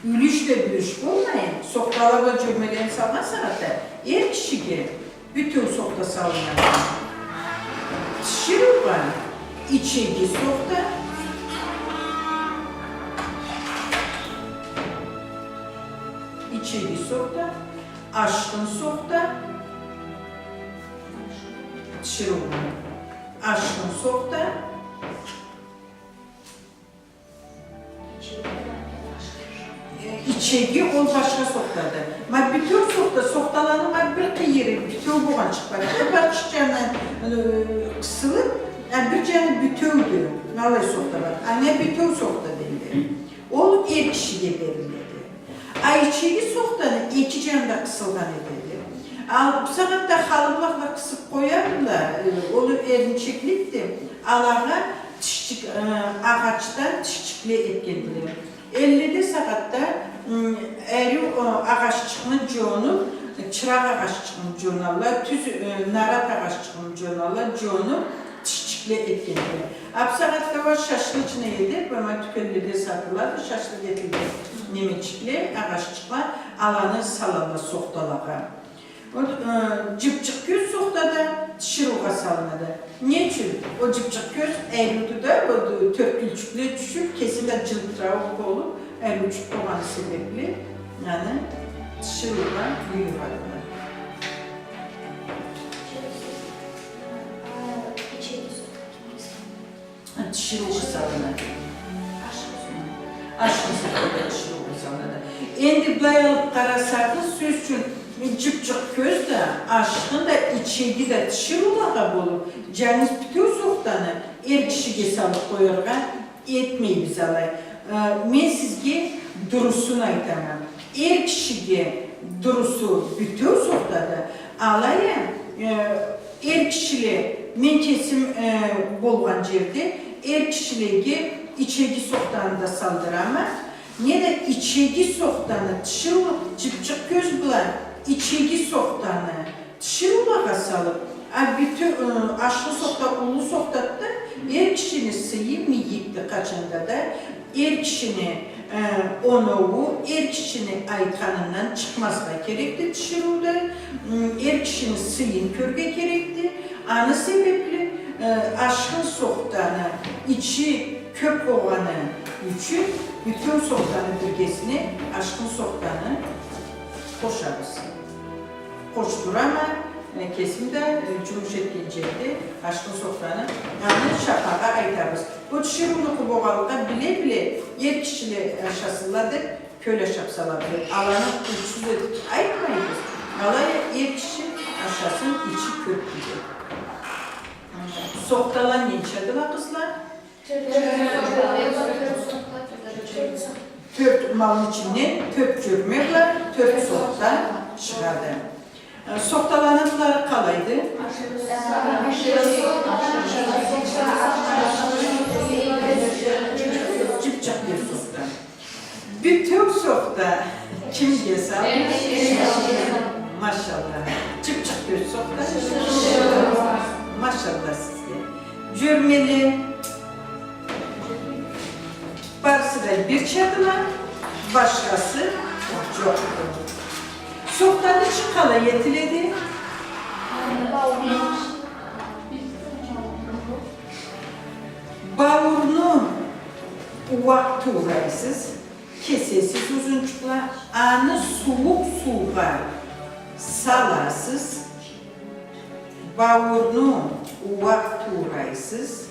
Юлюш да юлюш болмайын, сохтала бла джёрмелени салгъан сагъатда эр кишиге бютеу сохта салынады. Тиширыугъа ичеги сохта, ичеги сохта, ашхын сохта, тиширыугъа ашхын сохта, ичеги ол башха сохтады. Ма бютеу сохта, сохталаны ма бир къыйыры бютеу болгъанчыкъ барды. Бир башха джаны, э, къысылыб, а бир джаны бютеудю. Алай сохта бар. Анга бютеу сохта дейди. Ол эр кишиге бериледи. А ичеги сохтаны эки джаны да къысылгъан этеди. Ал бусагъатда халыбла къысыб къоядыла, э, ол эринчекликди. Алагъа тишчик, э, агъачдан тишчикле этгендиле. Элледе сагъатда, м, ариу, э, агъаччыкъны джонуб, чыракъ агъаччыгъын джоналла, тюз, э, нарат агъаччыгъын джоналла, джонуб, тишчикле этгендиле. А бусагъатда уа шашлычный этиб, ма тюкенледе сатылады, шашлык этилген немечикле, агъаччыкъла, аланы салалла сохталагъа. Вот, э, джыбчыкъ кёз сохта да тиширыугъа салынады. Не ючюн? Ол джыбчыкъ кёз ариуду да, ол тёрткюлчюкле тюшюб, кеси да джылтырауукъ болуб, ариучукъ болгъаны себебли, аны тиширыугъа буюрадыла. Тиширыугъа салынады. Ашхын сохта да тиширыугъа салынады. Энди былай алыб къарасагъыз, сёз ючюн, джыбчыкъ кёз да, ашхын да, ичеги да тиширыулагъа болуб, джангыз бютеу сохтаны эр кишиге салыб къояргъа этмейбиз алай. Э, мен сизге дурусун айтама. Эр кишиге дурусу бютеу сохтады. Алай а, э, эр кишиле, мен кесим, э, болгъан джерде, эр кишилеге ичеги сохтаны да салдырама. Неда ичеги сохтаны тиширыу, джыбчыкъ кёз бла ичеги сохтаны тиширыулагъа салыб, а бютеу, э, ашхын сохта уллу сохтады да, эр кишини сыйы мийикди къачан да да, эр кишини, э, оноуу, эр кишини айтханындан чыкъмазгъа керекди тиширыуда, м, эр кишини сыйын кёрюрге керекди. Аны себебли, э, ашхын сохтаны ичи кёб болгъаны ючюн бютеу сохтаны биргесине ашхын сохтаны къошабыз. Къошдурама, э, кесим да, э, джумуш этген джерде ашхын сохтаны, аны шапагъа айтабыз. Ол тиширыунукъу болгъанлыкъгъа, биле-биле эр кишиле ашасынла деб, Кёлешип салабыз. Аланы учуз этип айтмайбыз. Алай а эр киши ашасын, ичи кёп, дейди. Сохтала ненчадыла, къызла? Тёрт, малны ичинден тёрт джёрме бла тёрт сохта чыгъады. Э, сохталаны атлары къалайды? Чыпчыкъ бир сохта. Бютеу сохта кимге салынады? Машалла. Чыпчыкъ бир сохта. Машалла сизге. Джёрмели. Барысы да бирчадыла, башхасы джокъду. Сохтаны ичи къалай этиледи? Бауурну ууакъ туурайсыз, кесесиз узунчукъла, аны сууукъ суугъа саласыз, бауурну ууакъ туурайсыз.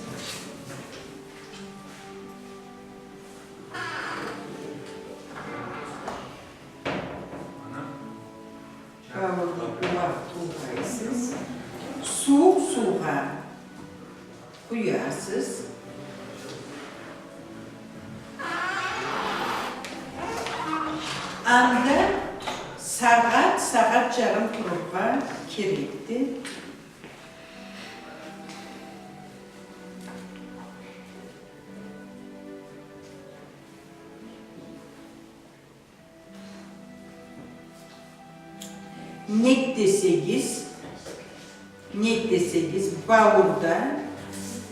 Бауурну ууакъ туурайсыз. Сууукъ суугъа къуясыз. Анда сагъат, сагъат джарым турургъа керекди. Нек десегиз, нек десегиз, бауурда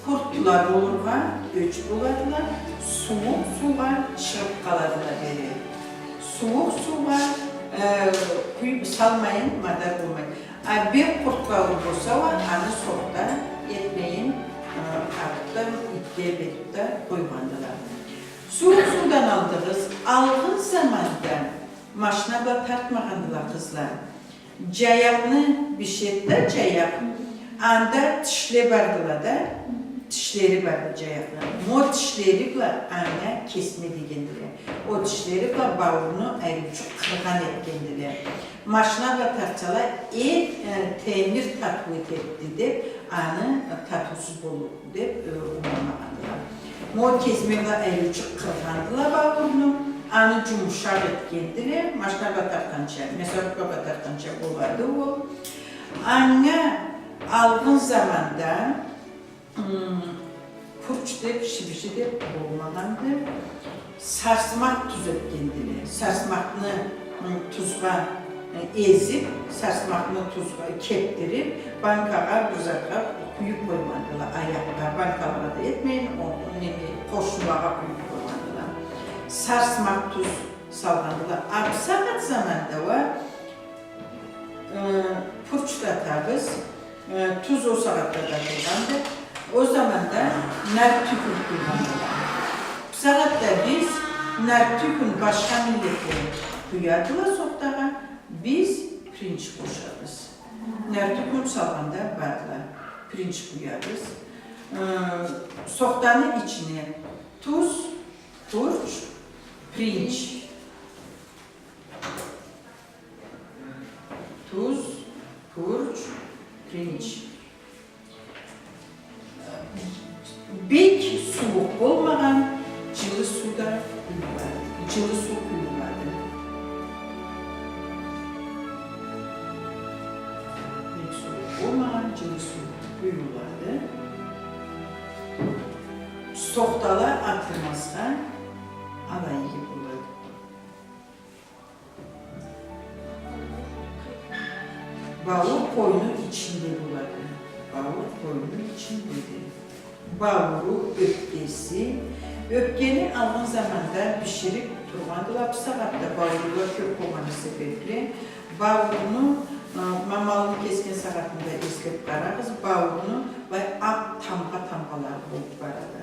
къуртла болургъа ёч боладыла, сууукъ суугъа чыгъып къаладыла бери. Сууукъ суугъа, э, къуюп салмайын мадар болмайды. А бир къурт баууру болса уа, аны сохта этмейин, э, атып, итге берип да къойгъандыла. Сууукъ суудан алдыгъыз, алгъын заманда машина бла тартмагъандыла, къызла. Джаякъны, бишеди да джаякъ, анда тишле бардыла да, тишлери барды джаякъны. Мо тишлери бла анга кесме дегендиле. О тишлери бла бауурну ариучукъ къыргъан этгендиле. Машина бла тартсала, э, э, темир татыу этерикди деп, аны, э, татыусуз болур деп, э, ангыламагъандыла. Мо кесме бла ариучукъ къыргъандыла бауурну, аны джумушакъ этгендиле, машина бла тартханча, мясорубка бла тартханча болады ол. Анга алгъын заманда, м, пурч деп, шибиши деп болмагъанды. Сарсмакъ туз этгендиле. Сарсмакъны, м, тузгъа, э, эзип, сарсмакъны тузгъа кептирип, банкагъа, бир затха къуюп къойгъандыла, аякъгъа, банкалагъа да этмейин, о, неме, къошулагъа къуюп къойгъандыла. Сарсмакъ туз салгъандыла. А бусагъат заманда уа, э, пурч да атабыз, э, туз о сагъатда да къуйгъанды. О заманда нарт тюхюн къуйгъандыла. Бусагъатда биз нарт тюхюн башха миллетле къуядыла сохтагъа, биз пиринч къошабыз. Нарт тюхюн салгъанда бардыла, пиринч къуябыз. Э, сохтаны ичине туз, пурч, пиринч. Туз, пурч, пиринч. Бек сууукъ болмагъан джылы суу да къуюлады. Джылы суу къуюлады. Бек сууукъ болмагъан джылы суу къуюлады. Сохтала атылмазгъа алай иги болады. Баур къойну ичинде болады. Баур къойну ичиндеди. Бауру, ёпкеси. Ёпкени алгъын заманда биширип тургъандыла. Бусагъатда баурула кёп болгъаны себепли, бауруну, э, ма малны кесген сагъатында эслеп къарагъыз, бауруну былай акъ тамгъа-тамгъалары болуп барады.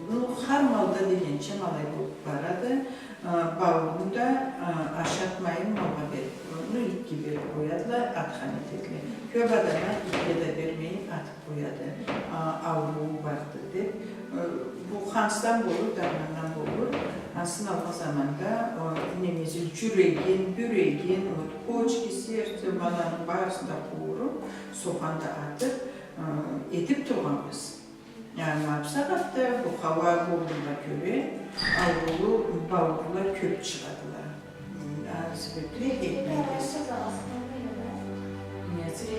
Ну, хар малда дегенча ма алай болуп барады. А, баурну да, а, ашатмайын малгъа берип, ну, итге берип къоядыла, атхан этедиле. Кёп адам а итге да бермейин атып къояды. А, ауруу барды деп. Э, бу хансдан болур, дармандан болур. Ансы алгъан заманда, э, немеси, джюрегин, бюрегин, вот, почки, сердце, маланы барысын да къууруп, согъан да атып, э, этип тургъанбыз. Ма бусагъатда бу хауа боллугъа кёре, аурулу бауурла кёп чыгъадыла. Аны себепли этмейбиз. Неси?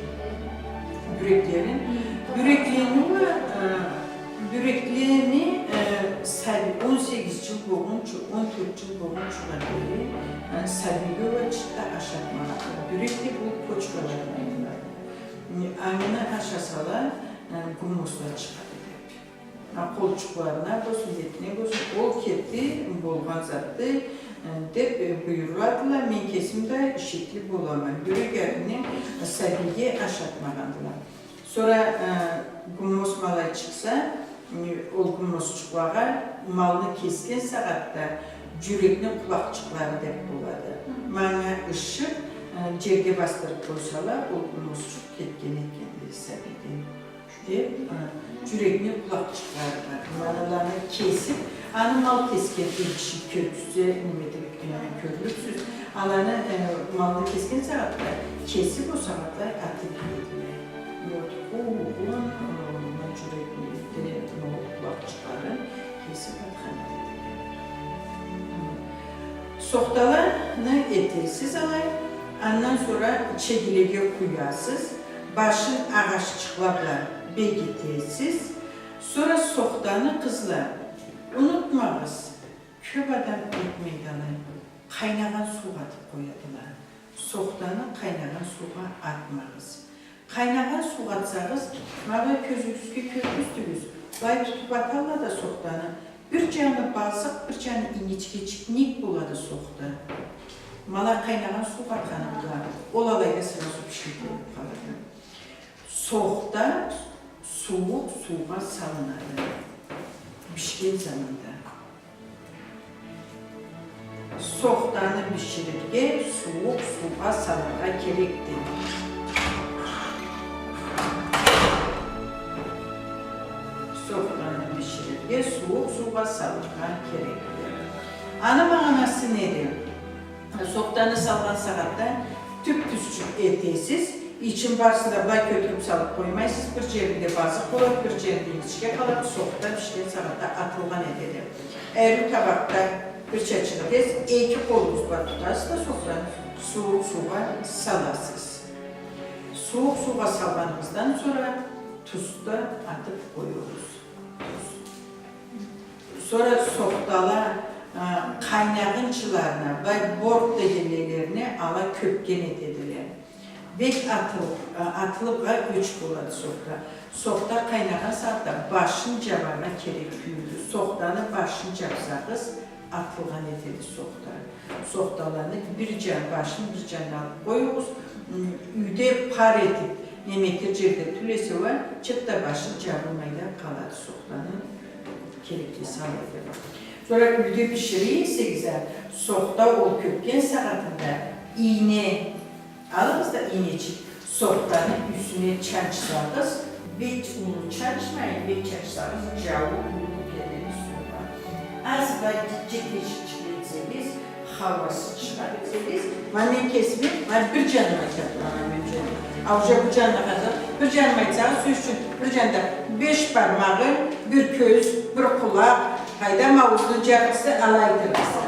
Бюреклерин. Бюреклени уа, э, бюреклени, э, сабий, он сегиз джыл болгъунчу, он тёрт джыл болгъунчугъа дери, э, сабийге уа чыртда ашатмагъанла. Бюрек деб ол почкаларына айтылады. Аны ашасала, э, гуммосла чыгъады деб. А, къолчукъларына болсун, бетине болсун, ол керти болгъан затды, э, деб, э, буюрладыла. Мен кесим да ишекли болама. Бюрек артындан сабийге ашатмагъандыла. Сора, э, гуммос ма алай чыкъса, э, ол гуммосчукълагъа малны кесген сагъатда джюрекни къулакъчыкълары деб болады. Ма анга ышыкъ, э, джерге басдырыб къойсала, ол гуммосчукъ кетген этгенди сабийден. Деб, э, джюрекни къулакъчыкълары бар. Ма аланы кесиб, аны мал кесген эр киши кёргюзсе, неме деб, э, кёрлюксюз. Аланы, э, малны кесген сагъатда кесиб, ол сагъатда атыб ийедиле. Вот, къуугъун, э, джюрегин, э, къулакъчыкъларын кесиб атхан этедиле. Сохталаны этесиз алай, андан сора чегилеге къуясыз. Башын агъаччыкъла бла бегитесиз. Сора сохтаны, къызла, унутмагъыз, кёб адам этмейди алай. Къайнагъан суу атыб къоядыла. Сохтаны къайнагъан суугъа атмагъыз. Къайнагъан суугъа атсагъыз, ма былай кёзюгюзге кёргюзтюгюз, былай тутуб аталла да сохтаны, бир джаны базыкъ, бир джаны инечкечик нек болады сохта. Ма алай къайнагъан суугъа атханы бла, ол алайда сразу биширгениб къалады. Сохта сууукъ суугъа салынады бишген заманда. Сохтаны биширирге сууукъ суугъа салыргъа керекди. Сохтаны биширирге сууукъ суугъа салыргъа керекди. Аны магъанасы неди? Сохтаны салгъан сагъатда тюп-тюзчюк этесиз, ичин барысын да былай кётюрюб салыб къоймайсыз, бир джеринде базыкъ болады, бир джеринде инечке къалады, сохта бишген сагъатда атылгъан этеди. Ариу табакъда бир чачыкъ этесиз, эки къолугъуз бла тутасыз да сохтаны, сууукъ суугъа саласыз. Сууукъ суугъа салгъаныгъыздан сора туз да атыб къоюгъуз. Туз. Сора сохтала, а, къайнагъынчыларына, былай борт дегенлерине ала кёпген этедиле. Бек атыл-, а, атылыб а ёч болады сохта. Сохта къайнагъан сагъатда башын джабаргъа керек тюйюлдю. Сохтаны башын джабсагъыз, атылгъан этеди сохта. Сохталаны бир джан, башын бир джанына алыб къоюгъуз. М, юйде пар этиб, неме этер джерде тюл эсе уа, чыртда башын джабылмай да къалады сохтаны, керекли салайды. Сора юйде бишире эсегиз а, сохта ол кёпген сагъатында ийне алыгъыз да, ийнечик, сохтаны юсюне чанчсагъыз, бек уллу чанчмайын, бек чанчсагъыз, джауу уллу келеди суугъа. Аз былай гитче тешикчик этсегиз, хауасы чыгъады десегиз, ма мен кесиме, ма бир джаныма айтыргъа, ма мен джаныма. А уже бу джанына къарасагъыз, бир джаныма айтсагъыз, сёз ючюн, бир джанда беш бармагъы, бир кёз, бир къулакъ, къайдам, ауузну джарыкъсы, алай айтырыкъса.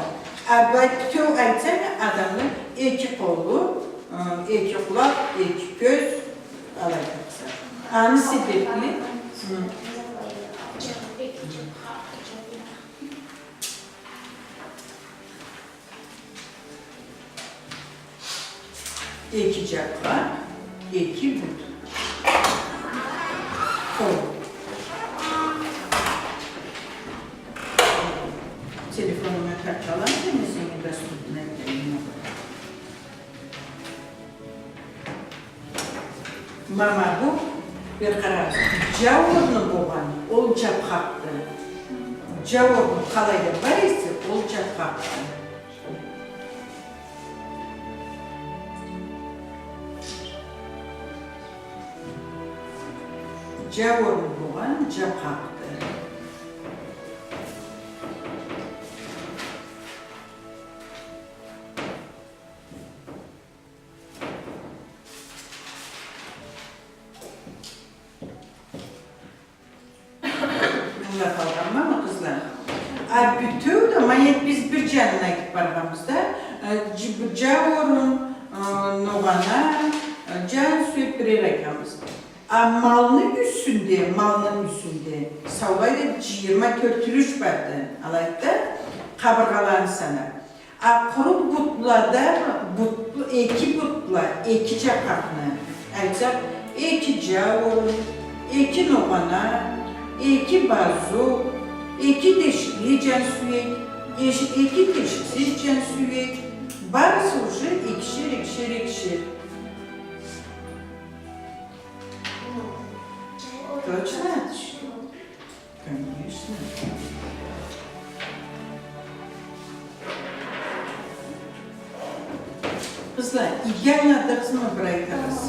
А былай бютеу айтсанг, адамны эки къолу, э, эки къулакъ, эки кёз, алай айтырыкъса. Аны себебли, хы. Эки джабхакъ, эки бут. Хо. Телефонунга къарап алам, мен сеннге доступно этейим. Ма, ма бу, бир къарагъыз, джауурну болгъан, ол джабхакъды. Джауурну къалайда бар эсе, ол джабхакъды. Джауурну болгъан джабхакъды. Джанына айтып баргъанбыз да, э, джи-, бир джауурун, э, ногъана, э, джан сюек бирер айтханбыз. А малны юсюнде, малны юсюнде саулай да джыйырма тёрт юлюш барды. Алайды да, къабыргъаларын санап. А къуру бутлада, бут-, эки бутла, эки джакъакъны айтсакъ, эки джауурун, эки ногъана, эки базукъ, эки тешикли джан сюек, эш-, эки тешиксиз джан сюек, барысы уже экишер, экишер, экишер. Точно? Конечно. Къызла, иги ангыладыгъызмы бир айтыргъыз?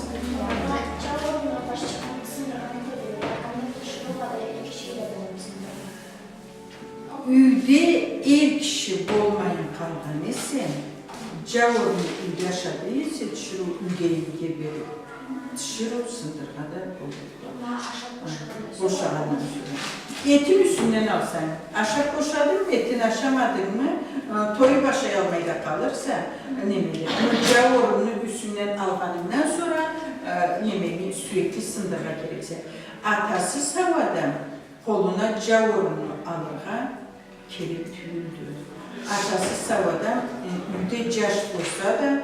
Юйде эр киши болмайын къалгъан эсе, джауурунну юйде ашады эсе, тиширыу юйдегиге берип, тиширыу сындырыргъа да болур. Бошагъандан сора. Этин юсюнден алсанг, ашап бошадынгмы, этин ашамадынгмы, э, тоюп ашаялмай да къалырса, неме да. Джауурунну юсюнден алгъанынгдан сора, э, немени, сюекни сындырыргъа керексе. Атасы сау адам къолуна джауурунну алыргъа керек тюйюлдю. Атасы сау адам, э, юйде джаш болса да,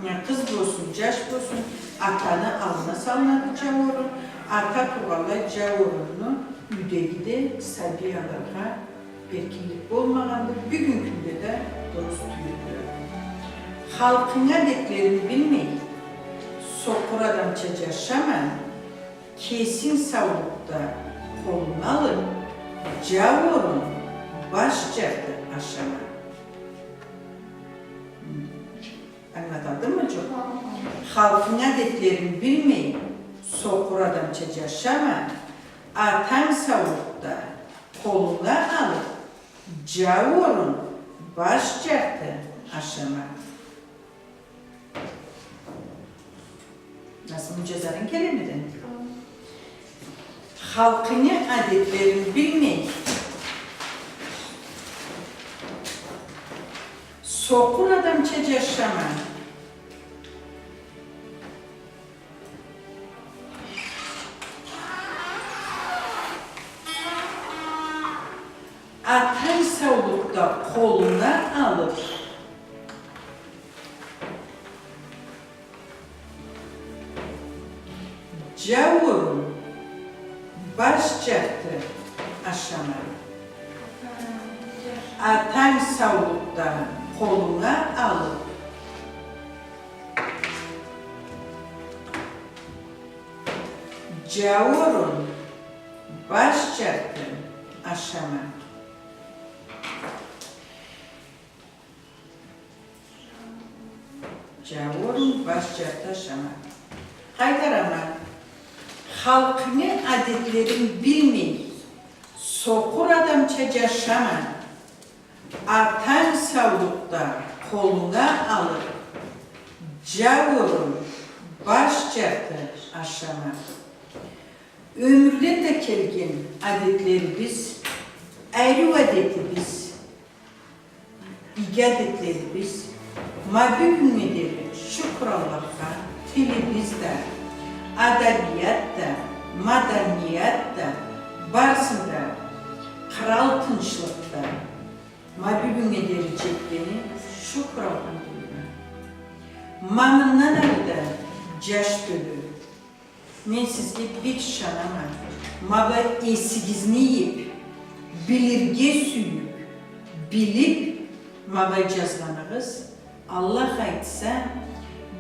э, къыз болсун, джаш болсун, атаны аллына салынады джауурун, ата тургъанлай джауурунну юйдеги да сабий алыргъа эркинлик болмагъанды, бюгюн кюнде да дурус тюйюлдю. Халкъынгы адетлерин билмей, сокъур адамча джашама, кесинг саулукъда къолунга алып, джауурун, баш джарты ашама. Ангылаталдыммы, джокъ? Халкъынгы адетлерин билмей, сокъур адамча джашама, атанг саулукъда къолунга алып, джауурун, баш джарты ашама. Назму, джазарынг келемиди? Халкъынгы адетлерин билмей, сокъур адамча джашама. Атанг саулукъда къолунга алып, джауурун, баш джарты ашама. Атанг саулукъда къолунга алып, джауурун, баш джарты ашама. Джауурун, баш джарты ашама. Къайтарама. Халкъынгы адетлерин билмей, сокъур адамча джашама. Атанг саулукъда къолунга алып, джауурун, баш джарты ашама. Ёмюрден да келген адетлерибиз, ариу адетибиз, иги адетлерибиз, ма бюгюннге дери, шукур Аллахха, тилибиз да, адабият да, маданият да, барысы да къырал тынчлыкъда ма бюгюннге дери джетгени, шукур, алхамдулиллах. Ма мындан ары да, джаш тёлю, мен сизге бек ышанама. Ма былай эсигизни ийип, билирге сюйюп, билип, ма былай джазгъаныгъыз, Аллах айтса,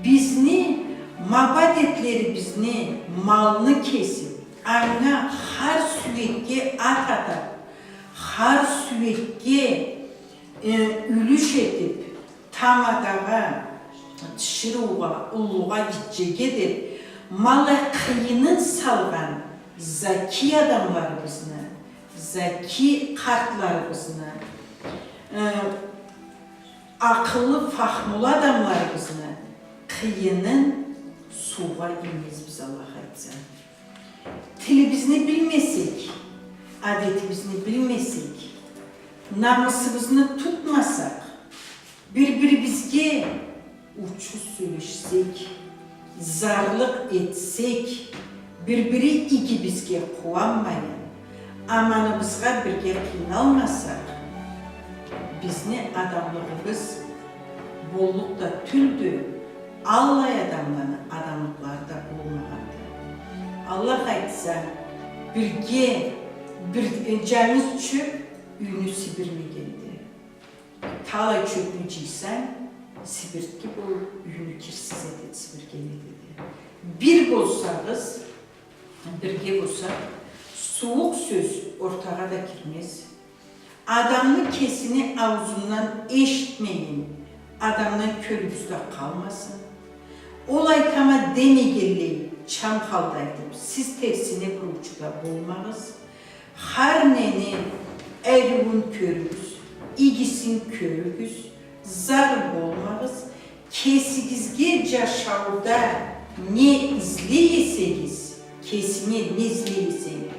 бизни, ма бу адетлерибизни, малны кесип, анга хар сюекге ат атап, хар сюекге, э, юлюш этип, тамадагъа, тиширыугъа, уллугъа, гитчеге деп, ма алай къыйынын салгъан заки адамларыбызны, заки къартларыбызны, э, акъыллы, фахмулу адамларыбызны къыйынын суугъа иймезбиз, Аллах айтса. Тилибизни билмесек, адетибизни билмесек, намысыбызны тутмасакъ, Бир-бирибизге учуз сёлешсек, зарлыкъ этсек, бир-бири игибизге къууанмайын, аманыбызгъа бирге къыйналмасакъ, бизни адамлыгъыбыз боллукъ да тюлдю, аллай адамланы адамлыкълары да болмагъанды. Аллах айтса, бирге бир, э, джангыз чёп юйню сибирмегенди. Талай чёпню джыйсанг, сибиртки болуб, юйню кирсиз этед сибиргени, деди. Бир болсагъыз, бирге болсакъ, сууукъ сёз ортагъа да кирмез. Адамны кесини ауузундан эшитмейин, адамдан кёлюбюзде къалмасын. Ол айтама демегенлей, чам халда айтыб, сиз терсине бурууучу да болмагъыз. Хар нени ариуун кёрюгюз, игисин кёрюгюз, зар болмагъыз. Кесигизге джашауда не излей эсегиз, кесинге не излей эсенг,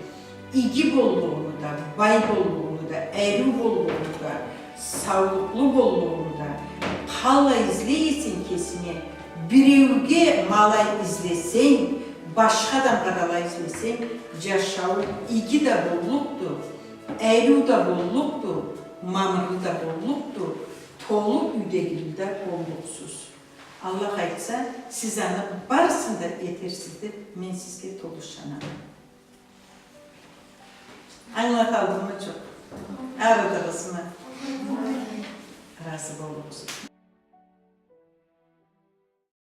иги боллугъуну да, бай боллугъуну да, ариу боллугъуну да, саулукълу боллугъуну да, къалай излей эсенг кесинге, биреуге ма алай излесенг, башха адамгъа да алай излесенг, джашауунг иги да боллукъду, ариу да боллукъду, мамырлы да боллукъду, толу юйдегили да боллукъсуз. Аллах айтса, сиз аны барысын да этерсиз деб, мен сизге толу ышанама. Ангылаталдыммы, джокъ? Арыдыгъызмы? Разы боллукъсуз.